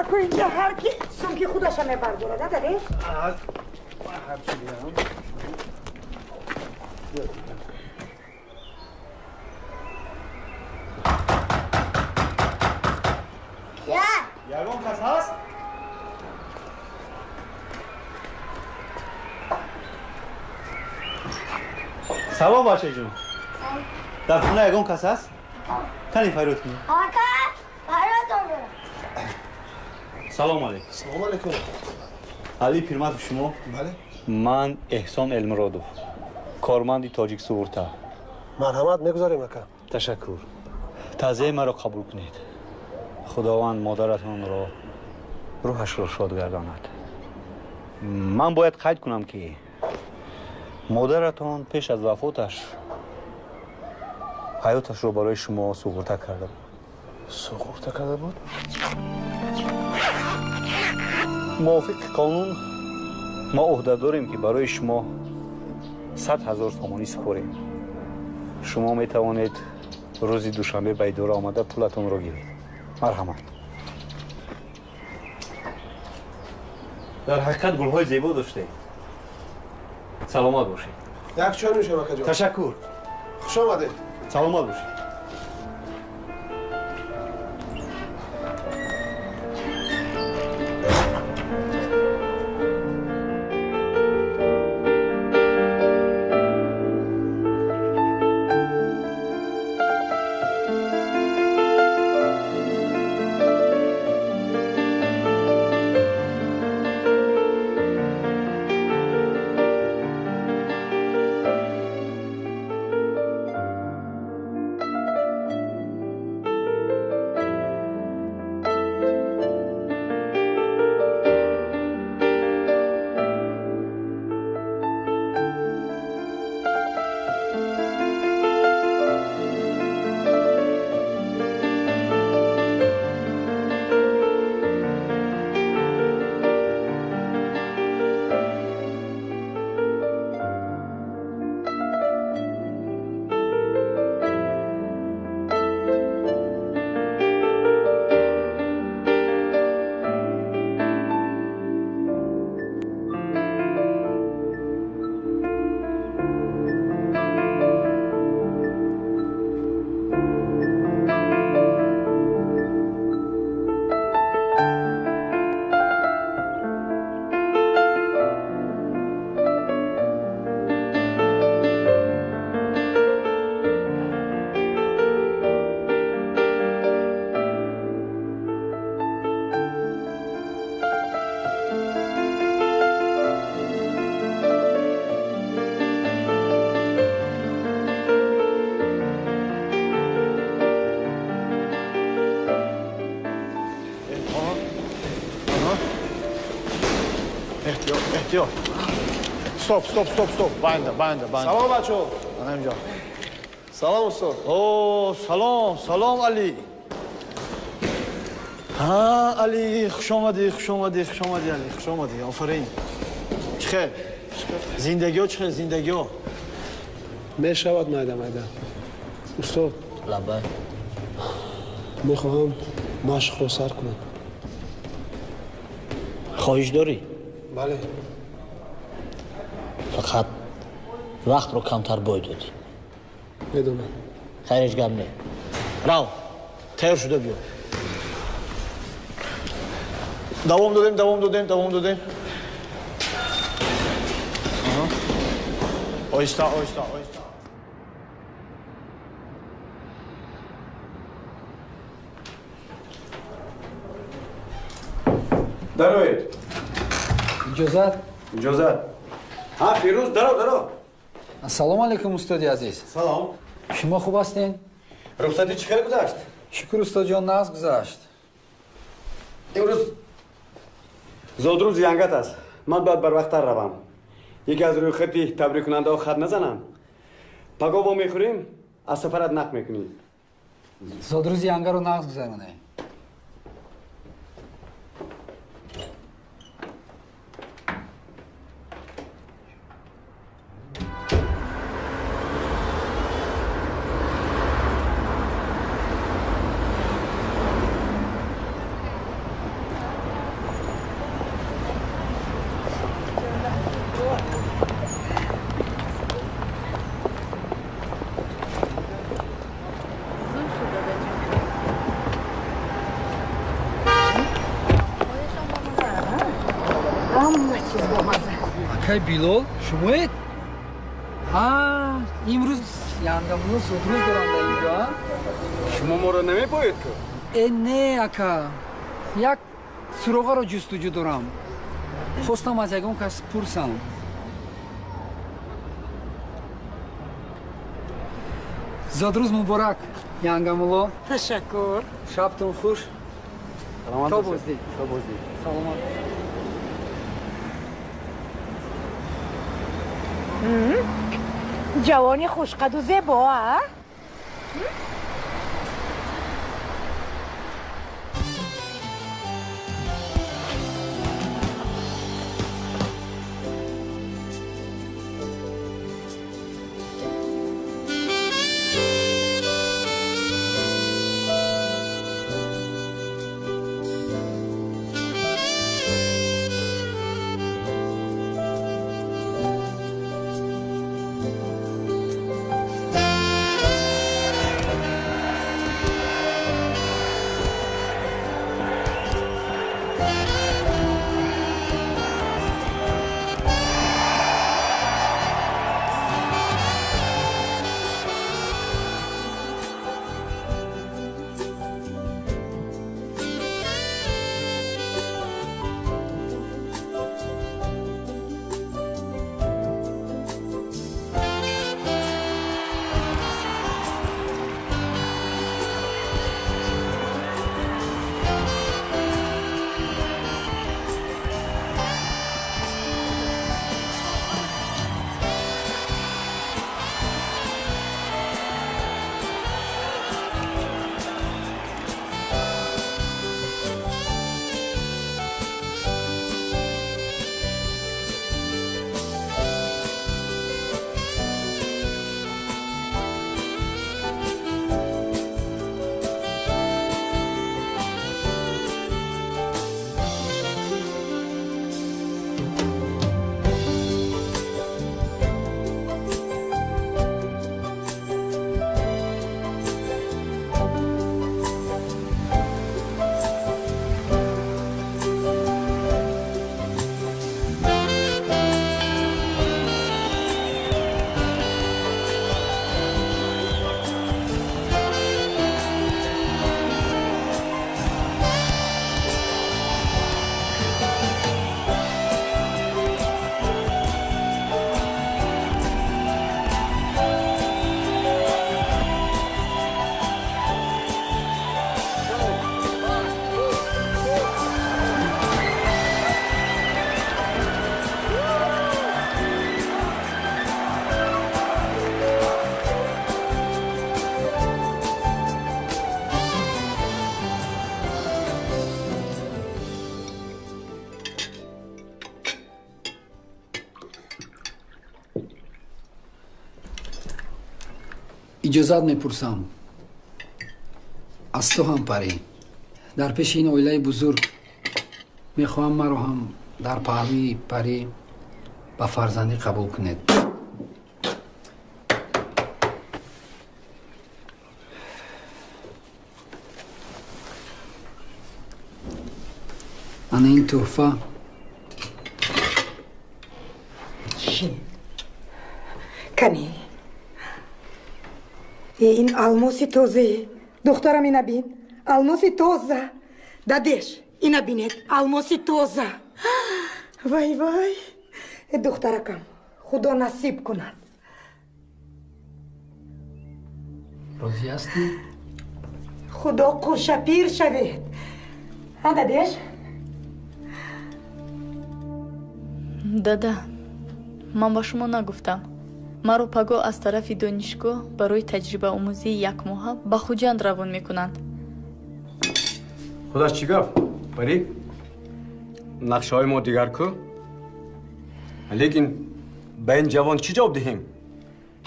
Ако инҷа ҳар ки сумки худаша мебардорад, адаре? Ҳарчи бинам. Ягон кас ҳаст? Салом бачаҷон. Дар хона ягон кас ҳаст? Кани фарёд кунӣ. Ака, фарёд дорам. Салом алейкум. Салом алейкум. Али Пирматов шумо? Бале. Ман Эҳсон Элмуродов, корманди Тоҷик Суғурта. Марҳамат, мегузарем ака. Ташаккур. Таъзияи маро қабул кунед. Худованд модаратонро рӯҳашро шод гардонад. Ман бояд қайд кунам ки модаратон пеш аз вафоташ ҳаёташро барои шумо суғурта карда буд. Суғурта карда буд? Мувофиқи қонун мо ӯҳда дорем ки барои шумо 100 000 сомонӣ супорем. Шумо метавонед рӯзи душанбе ба идора омада пулатонро гиред. Марҳамат. Дар ҳақиқат гулҳои зебо доштед. Саломат бошед. Як чой нӯшем акаҷон. Ташаккур. Хуш омадед. Саломат бошед. Эҳтиёт. Стоп, стоп, стоп, стоп. Банда, банда, банда. Салом бачаҳо. Ана инҷо. Салом устод. О, салом, салом Али. Ҳа, Али, хуш омадӣ, хуш омадӣ, хуш омадӣ Али, хуш омадӣ. Офарин. Чӣ хел? Зиндагиҳо чӣ хел, зиндагиҳо? Мешавад майда майда. Устод. Лабай. Мехоҳам машқро сар кунам. Хоҳиш дорӣ? Бале. Фақат вақтро камтар бой додӣ. Медонам. Хайр, ҳеҷ гап не. Рав, тайёр шуда биё. Давом додем, давом додем, давом додем. Оҳиста, оҳиста, оҳиста. Дароед. Иҷозат? Иҷозат. Ҳа, Фирӯз, даро, даро. Ассалому алайкум, устоди азиз. Салом. Шумо хуб ҳастед? Рухсатӣ чӣ хел гузашт? Шукр, устодҷон, нағз гузашт. Имрӯз зодрӯзи янгат аст. Ман бояд барвақттар равам. Яке аз рӯйхати табриккунандаҳо хат назанам. Пагоҳ во мехӯрем, аз сафарат нақл мекунӣ. Зодрӯзи янгаро нағз гузаронем. Акай Билол, шумоед? Имрӯз янгамулло зодрӯз дорам дар инҷо. Шумо моро намепоед ку? Э, не, ака. Як суроғаро ҷустуҷӯ дорам. Хостам аз ягон кас пурсам. Зодрӯз муборак, янгамулло. Ташаккур. Шабтон хуш. То боздид. То боздид. Саломат. Ҷавони хушқаду зебо, а? Иҷозат мепурсам аз ту ҳам, Парӣ. Дар пеши ин оилаи бузург мехоҳам маро ҳам дар паҳлӯи Парӣ ба фарзандӣ қабул кунед. Ана ин тӯҳфа. Кани, ин алмоси тозае. Духтарам, ина бин, алмоси тоза. Дадеш, ина бинед, алмоси тоза. Вай, вай, духтаракам, худо насиб кунад. Розӣ ҳастӣ? Худо қӯшапир шавед. А, дадеш? Дада, ман ба шумо нагуфтам. Маро пагоҳ аз тарафи донишгоҳ барои таҷрибаомӯзии якмоҳа ба Хуҷанд равон мекунанд. Худаш чӣ гап, Парӣ? Нақшаҳои мо дигар ку? Лекин ба ин ҷавон чӣ ҷавоб диҳем?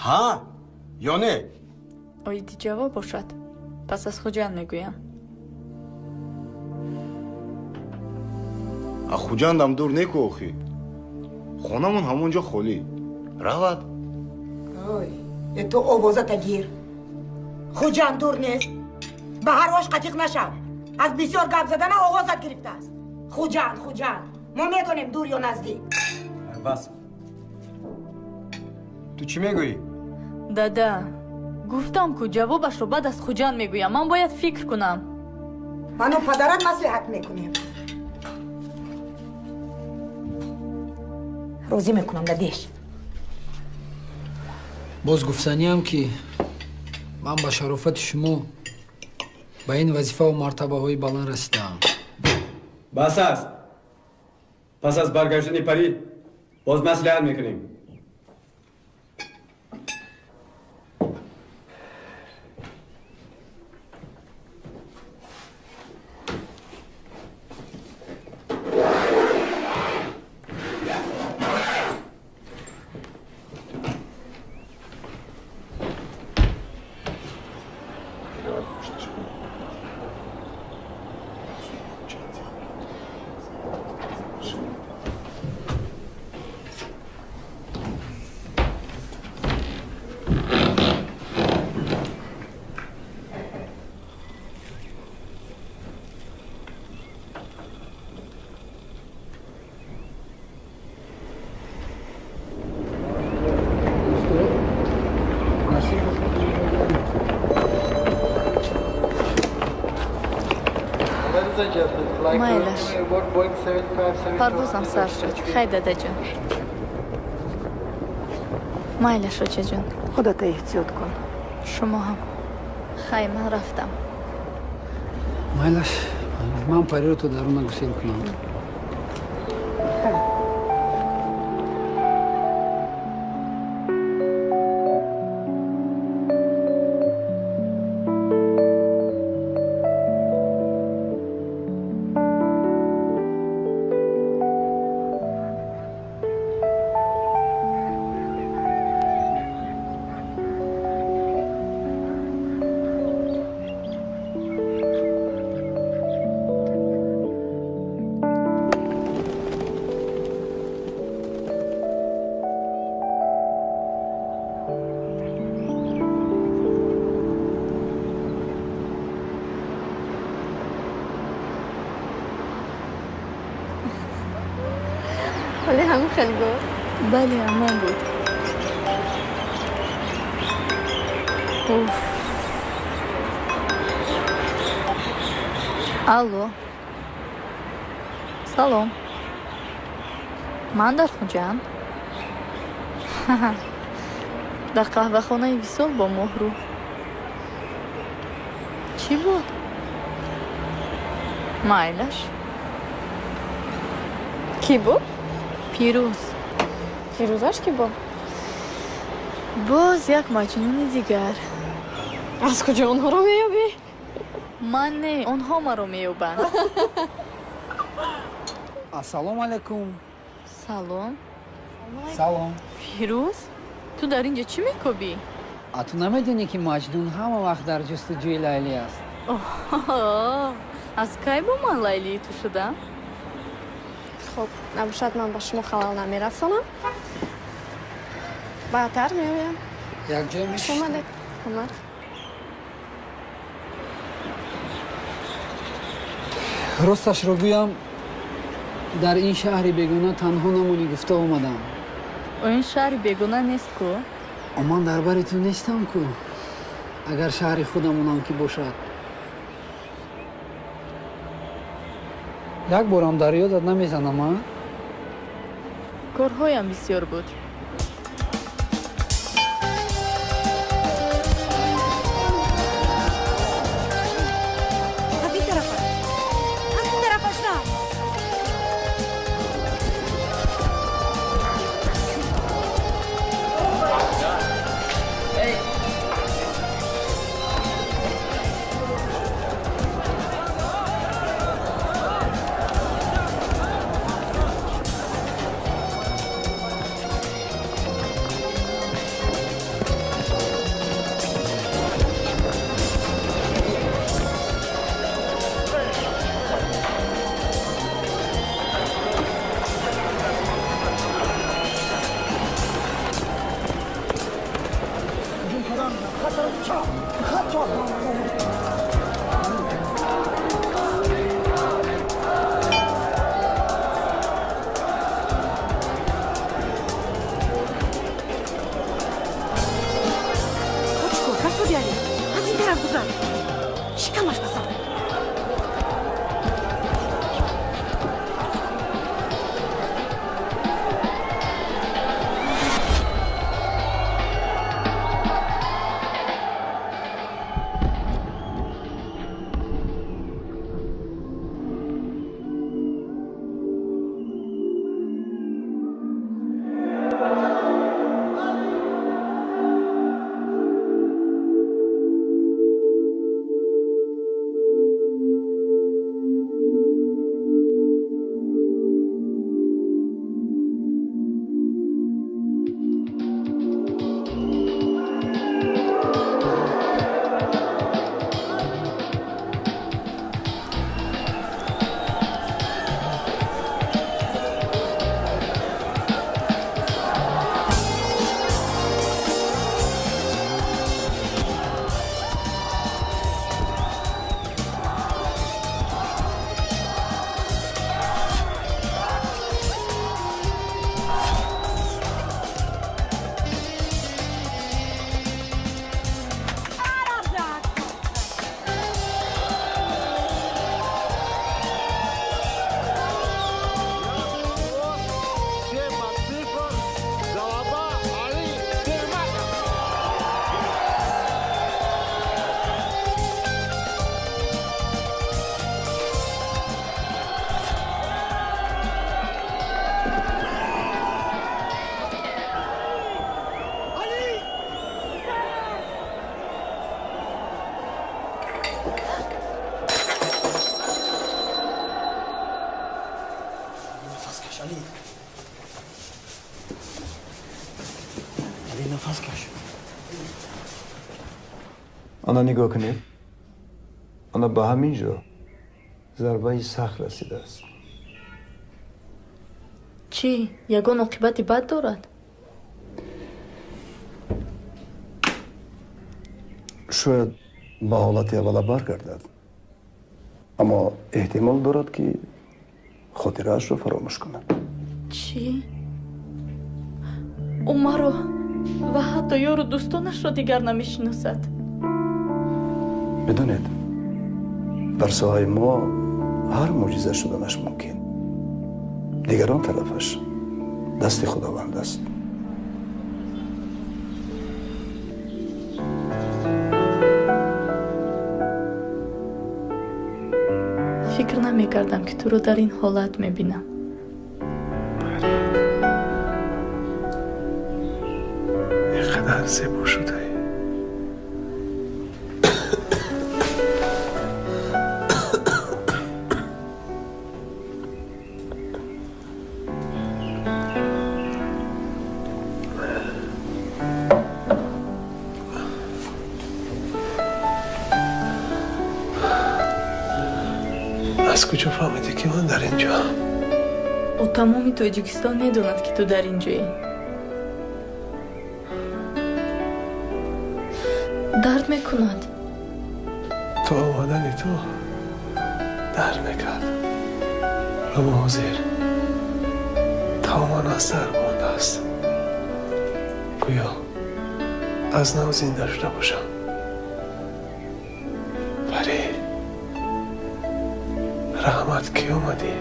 Ҳа ё не? Оиди ҷавоб бошад, пас аз Хуҷанд мегӯям. А Хуҷандам дур неку охӣ. Хонамон ҳамон ҷо холӣ. Равад. Ой, ту овозата гир. Хуҷанд дур нест. Ба ҳар ош қатиқ нашав. Аз бисёр гап задана овозат гирифтааст. Хуҷанд, Хуҷанд. Мо медонем дур ё наздик. Бас, Ту чӣ мегӯӣ? Дада, гуфтам ку ҷавобашро баъд аз Хуҷанд мегӯям. Ман бояд фикр кунам. Ману падарат маслиҳат мекунем. Розӣ мекунам, дадеш. Боз гуфтаниам, ки ман ба шарофати шумо ба ин вазифаву мартабаҳои баланд расидаам. Бас аст. Пас аз баргаштани Парӣ боз маслиҳат мекунем. Майлаш, парвозам сар шуд. Хай, дадаҷон. Майлаш, очаҷон. Худата эҳтиёт кун. Шумо ҳам. Хай, ман рафтам. Майлаш, ман Париро то даруна гусел кунам. Хеле буд? Бале, ҳамон буд. Уф. Алло. Салом. Ман дар Хуҷанд. Дар қаҳвахонаи Висол бо Моҳрӯ. Чӣ буд? Майлаш. Кӣ буд? Пирӯз. Фирӯзаш кӣ буд? Боз як маҷнуни дигар. Аз куҷо онҳоро меёбӣ? Ман не, онҳо маро меёбанд. Ассалому алайкум. Салом. Салом. Фирӯз, ту дар ин ҷо чӣ мекобӣ? А ту намедонӣ, ки Маҷнун ҳама вақт дар ҷустуҷӯи Лайлӣ аст? Аз кай бо ман Лайлии ту шудам? Хуб, набошад, ман ба шумо халал намерасонам. Баъдтар меоям. Якҷоя мешинем. Омадед. Омад. Росташро гӯям, дар ин шаҳри бегона танҳо намонӣ гуфта омадам. Ин шаҳри бегона нест ку? Ман дар бари ту нестам ку. Агар шаҳри худамонам ки бошад. Як борам дар ёдат намезанам, а? Корҳоям бисёр буд. Ана нигоҳ кунед, ана ба ҳамин ҷо зарбаи сахт расидааст. Чӣ, ягон оқибати бад дорад? Шояд ба ҳолати аввала баргардад, аммо эҳтимол дорад, ки хотираашро фаромӯш кунад. Чӣ? Ӯ маро ва ҳатто ёру дӯстонашро дигар намешиносад. Бидонед, дар соҳаи мо ҳар мӯъҷиза шуданаш мумкин. Дигар он тарафаш дасти Худованд аст. Фикр намекардам, ки туро дар ин ҳолат мебинам. Ин қадар зебо шудаӣ. Аз куҷо фаҳмидӣ, ки ман дар ин ҷо? Ӯ тамоми Тоҷикистон медонад, ки ту дар ин ҷоӣ. Дард мекунад. То омадани ту дард мекард, аммо ҳозир тамоман аз дар мондааст. Гӯё аз нав зинда шуда бошам. Парӣ, раҳмат, ки омадӣ.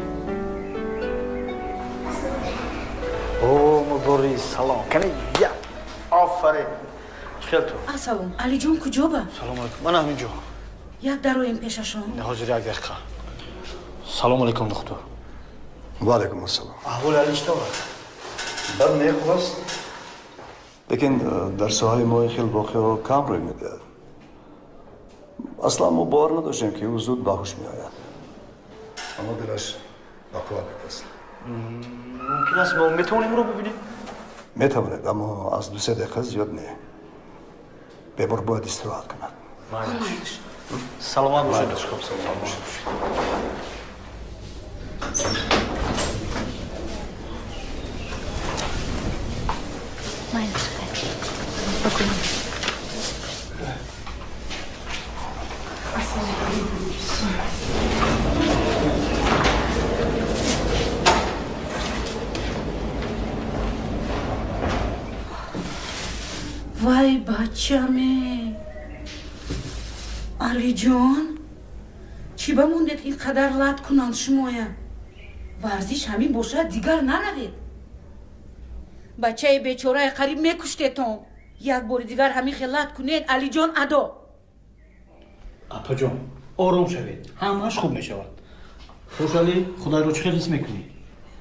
О, Мубориз, салом. Кани я. Офарин. Чӣ хел ту? Ассалом. Алиҷон куҷо ба? Салом алейкум. Ман ҳамин ҷо. Як дароем пешашон. Ҳозир, як дақиқа. Салом алейкум, доктор. Ва алейкум ассалом. Аҳволи Али чӣ тавр аст? Бад не, хуб аст. Лекин дар соҳаи мо ин хел воқеаҳо кам рӯй медиҳад. Аслан мо бовар надоштем, ки ӯ зуд ба ҳуш меояд. Аммо дилаш ба қувват аст. Мумкин аст мо метавонем ӯро бибинем? Метавонед, аммо аз 2-3 дақиқа зиёд не. Бемор бояд истироҳат кунад. Майлаш. Саломат бошед. Хуб, саломат бошед. Майлаш, хайр. Спокойно. Вай, бачаме! Алиҷон, чӣ ба мондед ин қадар лат кунанд шумоя? Варзиш ҳамин бошад, дигар наравед. Бачаи бечорае қариб мекуштетон. Як бори дигар ҳамин хел лат кунед, Алиҷон адо. Апаҷон, ором шавед, ҳамааш хуб мешавад. Хуш, Али, худайро чӣ хел ҳис мекунӣ?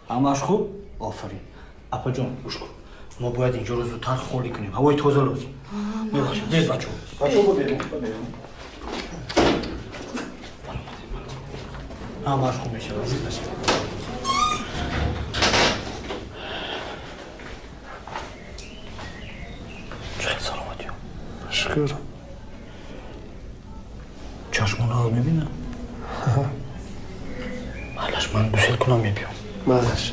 Ҳамааш хуб? Офарин. Апаҷон, гӯш кун. Мо бояд инҷоро зудтар холӣ кунем. Ҳавои тоза лозим. Мебахшед, дед бачаҳо. Бачаҳо, биберем, биберем. Ҳамааш хуб мешавад, зид нашавед. Чӣ хел саломатиё? Шукр. Чашмона аз мебинам? Майлаш, ман гусел кунам, мебиём. Майлаш.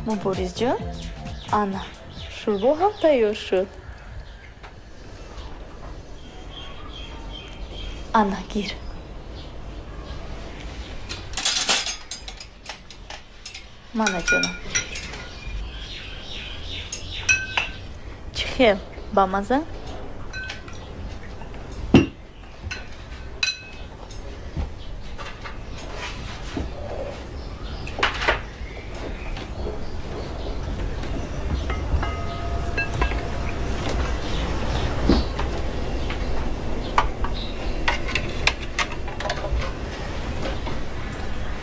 Муборизҷон, ана, шӯрбо ҳам тайёр шуд. Ана, гир. Мана, ҷонам. Чӣ хел, бамаза?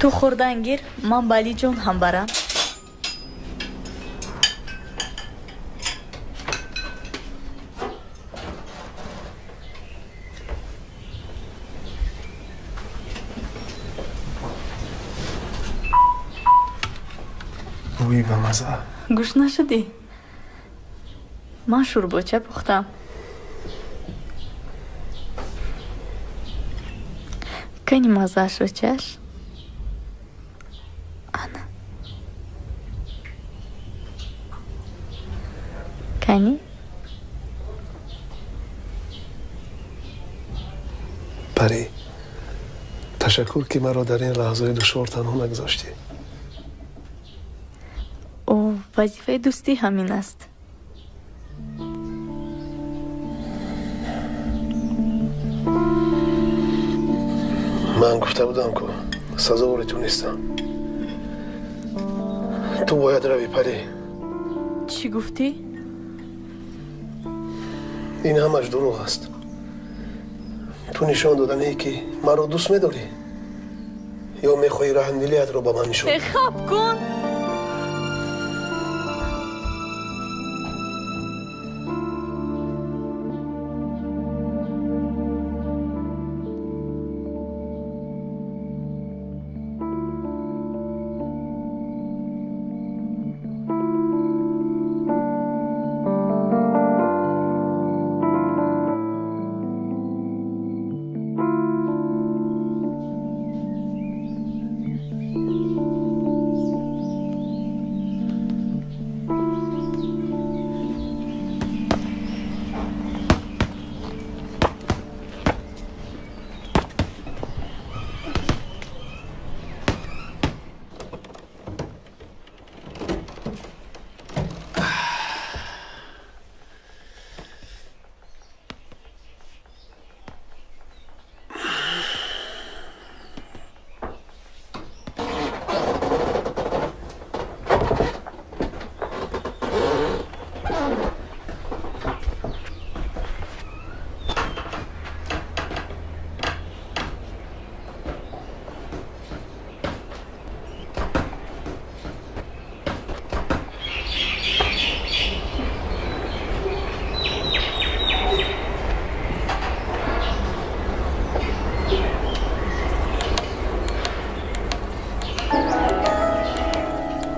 Ту хӯрдан гир, ман ба Алиҷон ҳам барам. Бӯи бамаза. Гӯш нашудӣ? Ман шӯрбоча пухтам. Кани маззаашро чаш. Ана. Кани? Парӣ, ташаккур, ки маро дар ин лаҳзаи душвор танҳо нагузоштӣ. О, вазифаи дӯстӣ ҳамин аст. Ман гуфта будам, ку сазовори ту нестам. Ту бояд равӣ, Парӣ. Чӣ гуфтӣ? Ин ҳамаш дурӯғ аст. Ту нишон доданӣ, ки маро дӯст медорӣ, ё мехоҳӣ раҳмдилиятро ба ман нишон? Хаб кун!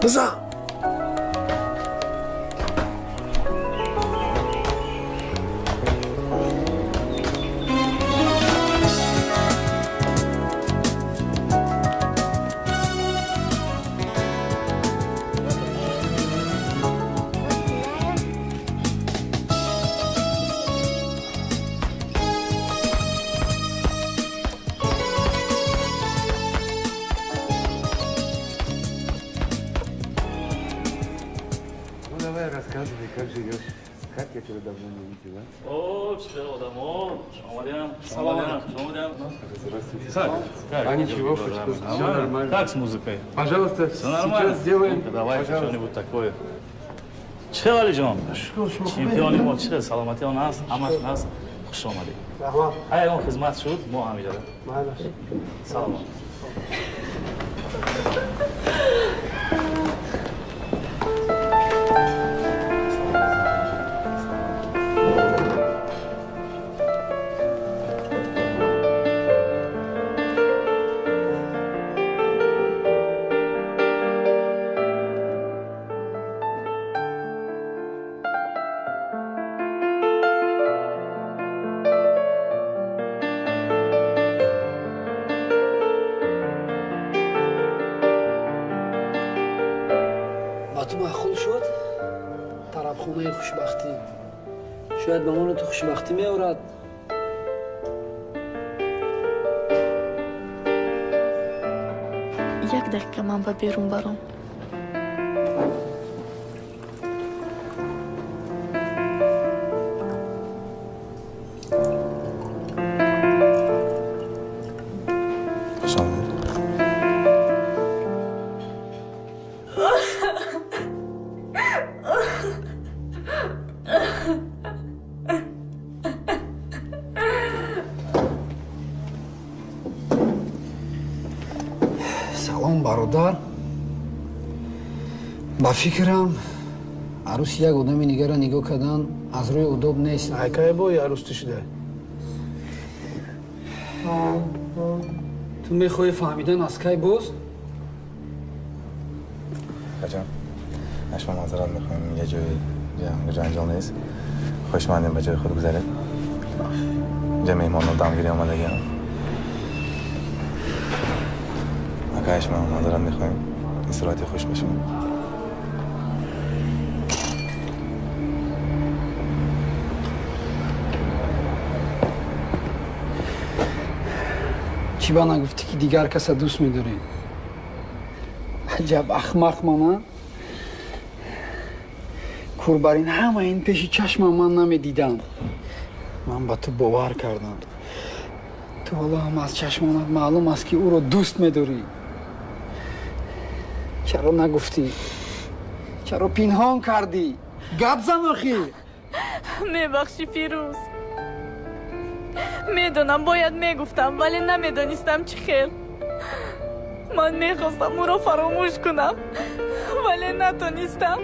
Бизан! Рассказывай, как живешь, как я тебя давно не видела. О, все, одамо, салам. Здравствуйте. Как? А ничего, все нормально. Как с музыкой? Пожалуйста, все нормально. Сейчас сделаем. Давай что-нибудь такое. Чӣ, Алиҷон? Чемпиони мо, чӣ, саломатӣ он аст, ҳамаш аст. Хуш омадӣ. Ай, он хизмат шуд, мо ҳамиҷода. Саломат. Тарабхонаи хушбахтӣ шояд ба мону ту хушбахтӣ меорад. Як дақиқа ман ба берун баром. Салом, бародар. Ба фикрам, арӯси як одами дигарро нигоҳ кардан аз рӯи удоб нест. Айкай бои арӯс ту шуда? Ту мехоҳӣ фаҳмидан аз кай боз? Аҷаб, аз шумо маъзарат мехоҳем, як ҷои ҷанҷол нест. Хоҳишмандем ба ҷои худ гузаред. Инҷа меҳмонро дамгирӣ омадагиам. Акай, шумо маъзарат мехоҳем. Истироҳати хуш ба шумо. Чӣ ба нагуфтӣ, ки дигар каса дӯст медорӣ? Аҷаб ахмақ мана! Кур бар ин ҳама ин пеши чашмам ман намедидам. Ман ба ту бовар кардам. Ту ҳоло ҳам аз чашмонат маълум аст, ки ӯро дӯст медорӣ. Чаро нагуфтӣ? Чаро пинҳон кардӣ? Гап зан охир! Мебахшӣ, Фирӯз. Медонам, бояд мегуфтам, вале намедонистам чӣ хел. Ман мехостам ӯро фаромӯш кунам, вале натонистам.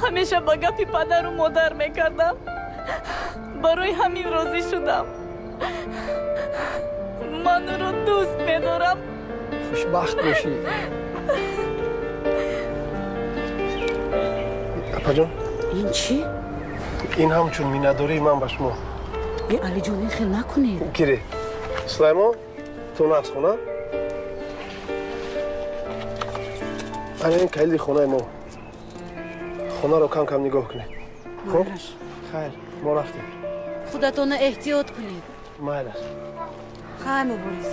Ҳамеша ба гапи падару модар мекардам. Барои ҳамин розӣ шудам. Ман ӯро дӯст медорам. Хушбахт бошӣ. Апаҷон, ин чӣ? Ин ҳамчун миннатдории ман ба шумо. Е, Алиҷон, ин хел накунед. Гире. Сулаймон, ту нақс хона? Ана ин калиди хонаи мо. Хонаро кам кам нигоҳ кунед. Хуб? Хайр, мо рафтем. Худатонро эҳтиёт кунед. Майлаш. Хай, Мубориз.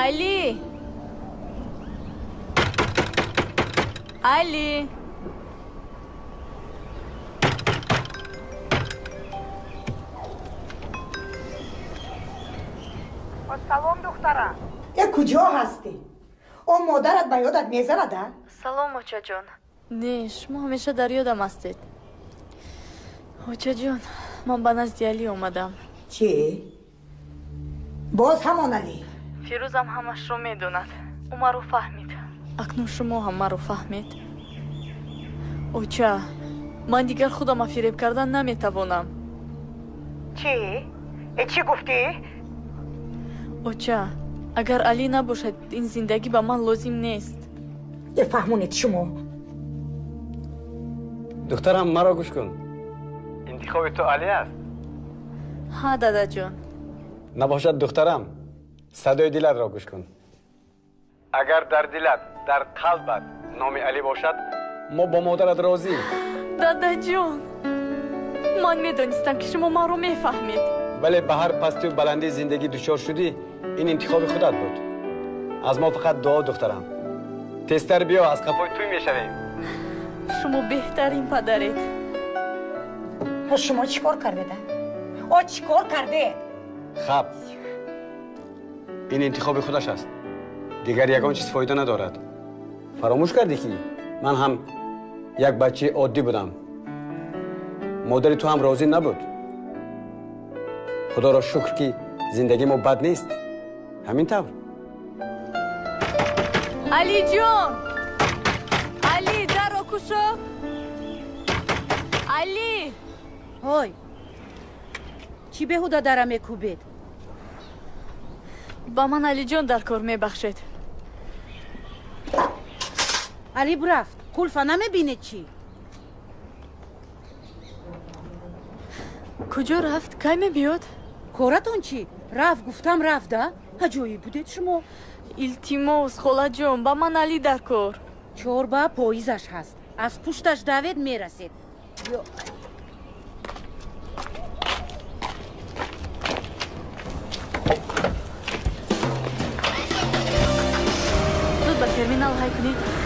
Али! Али! Салом, духтара. Э, куҷо ҳастӣ? О, модарат ба ёдат мезанад, а? Салом, очаҷон. Не, шумо ҳамеша дар ёдам ҳастед. Очаҷон, ман ба назди Али омадам. Чӣ? Боз ҳамон Али? Фирӯзам ҳамашро медонад. Ӯ маро фаҳмид. Акнун шумо ҳам маро фаҳмед. Оча, ман дигар худама фиреб кардан наметавонам. Чӣ? Э, чӣ гуфтӣ? Оча, агар Али набошад, ин зиндагӣ ба ман лозим нест. Э, фаҳмонед шумо. Духтарам, маро гӯш кун. Интихоби ту Али аст? Ҳа, дадаҷон. Набошад, духтарам, садои дилатро гӯш кун. Агар дар дилат, дар қалбат номи Али бошад, мо бо модарат розӣ. Дадаҷон, ман медонистам, ки шумо маро мефаҳмед. Вале ба ҳар пастию баландии зиндагӣ дучор шудӣ, ин интихоби худат буд. Аз мо фақат дуо, духтарам. Тезтар биё, аз қафои тӯй мешавем. Шумо беҳтарин падаред. Шумо чӣ кор кардед? О, чӣ кор кардед? Хаб, ин интихоби худаш аст. Дигар ягон чиз фоида надорад. Фаромӯш кардӣ, ки ман ҳам як бачаи оддӣ будам. Модари ту ҳам розӣ набуд. Худоро шукр, ки зиндагии мо бад нест. Ҳамин тавр. Алиҷон! Али, дарро кушо! Али! Ҳой, чӣ беҳуда дара мекӯбед? Ба ман Алиҷон дар кор, мебахшед. Али рафт. Қулфа намебинед чӣ? Куҷо рафт? Кай мебиёд? Коратон чӣ? Рафт, гуфтам, рафта. Аҷоиб будед шумо. Илтимос, холаҷон, ба ман Али дар кор. Чорба поизаш ҳаст. Аз пушташ давед, мерасед. Зуд ба терминал ҳай кунед.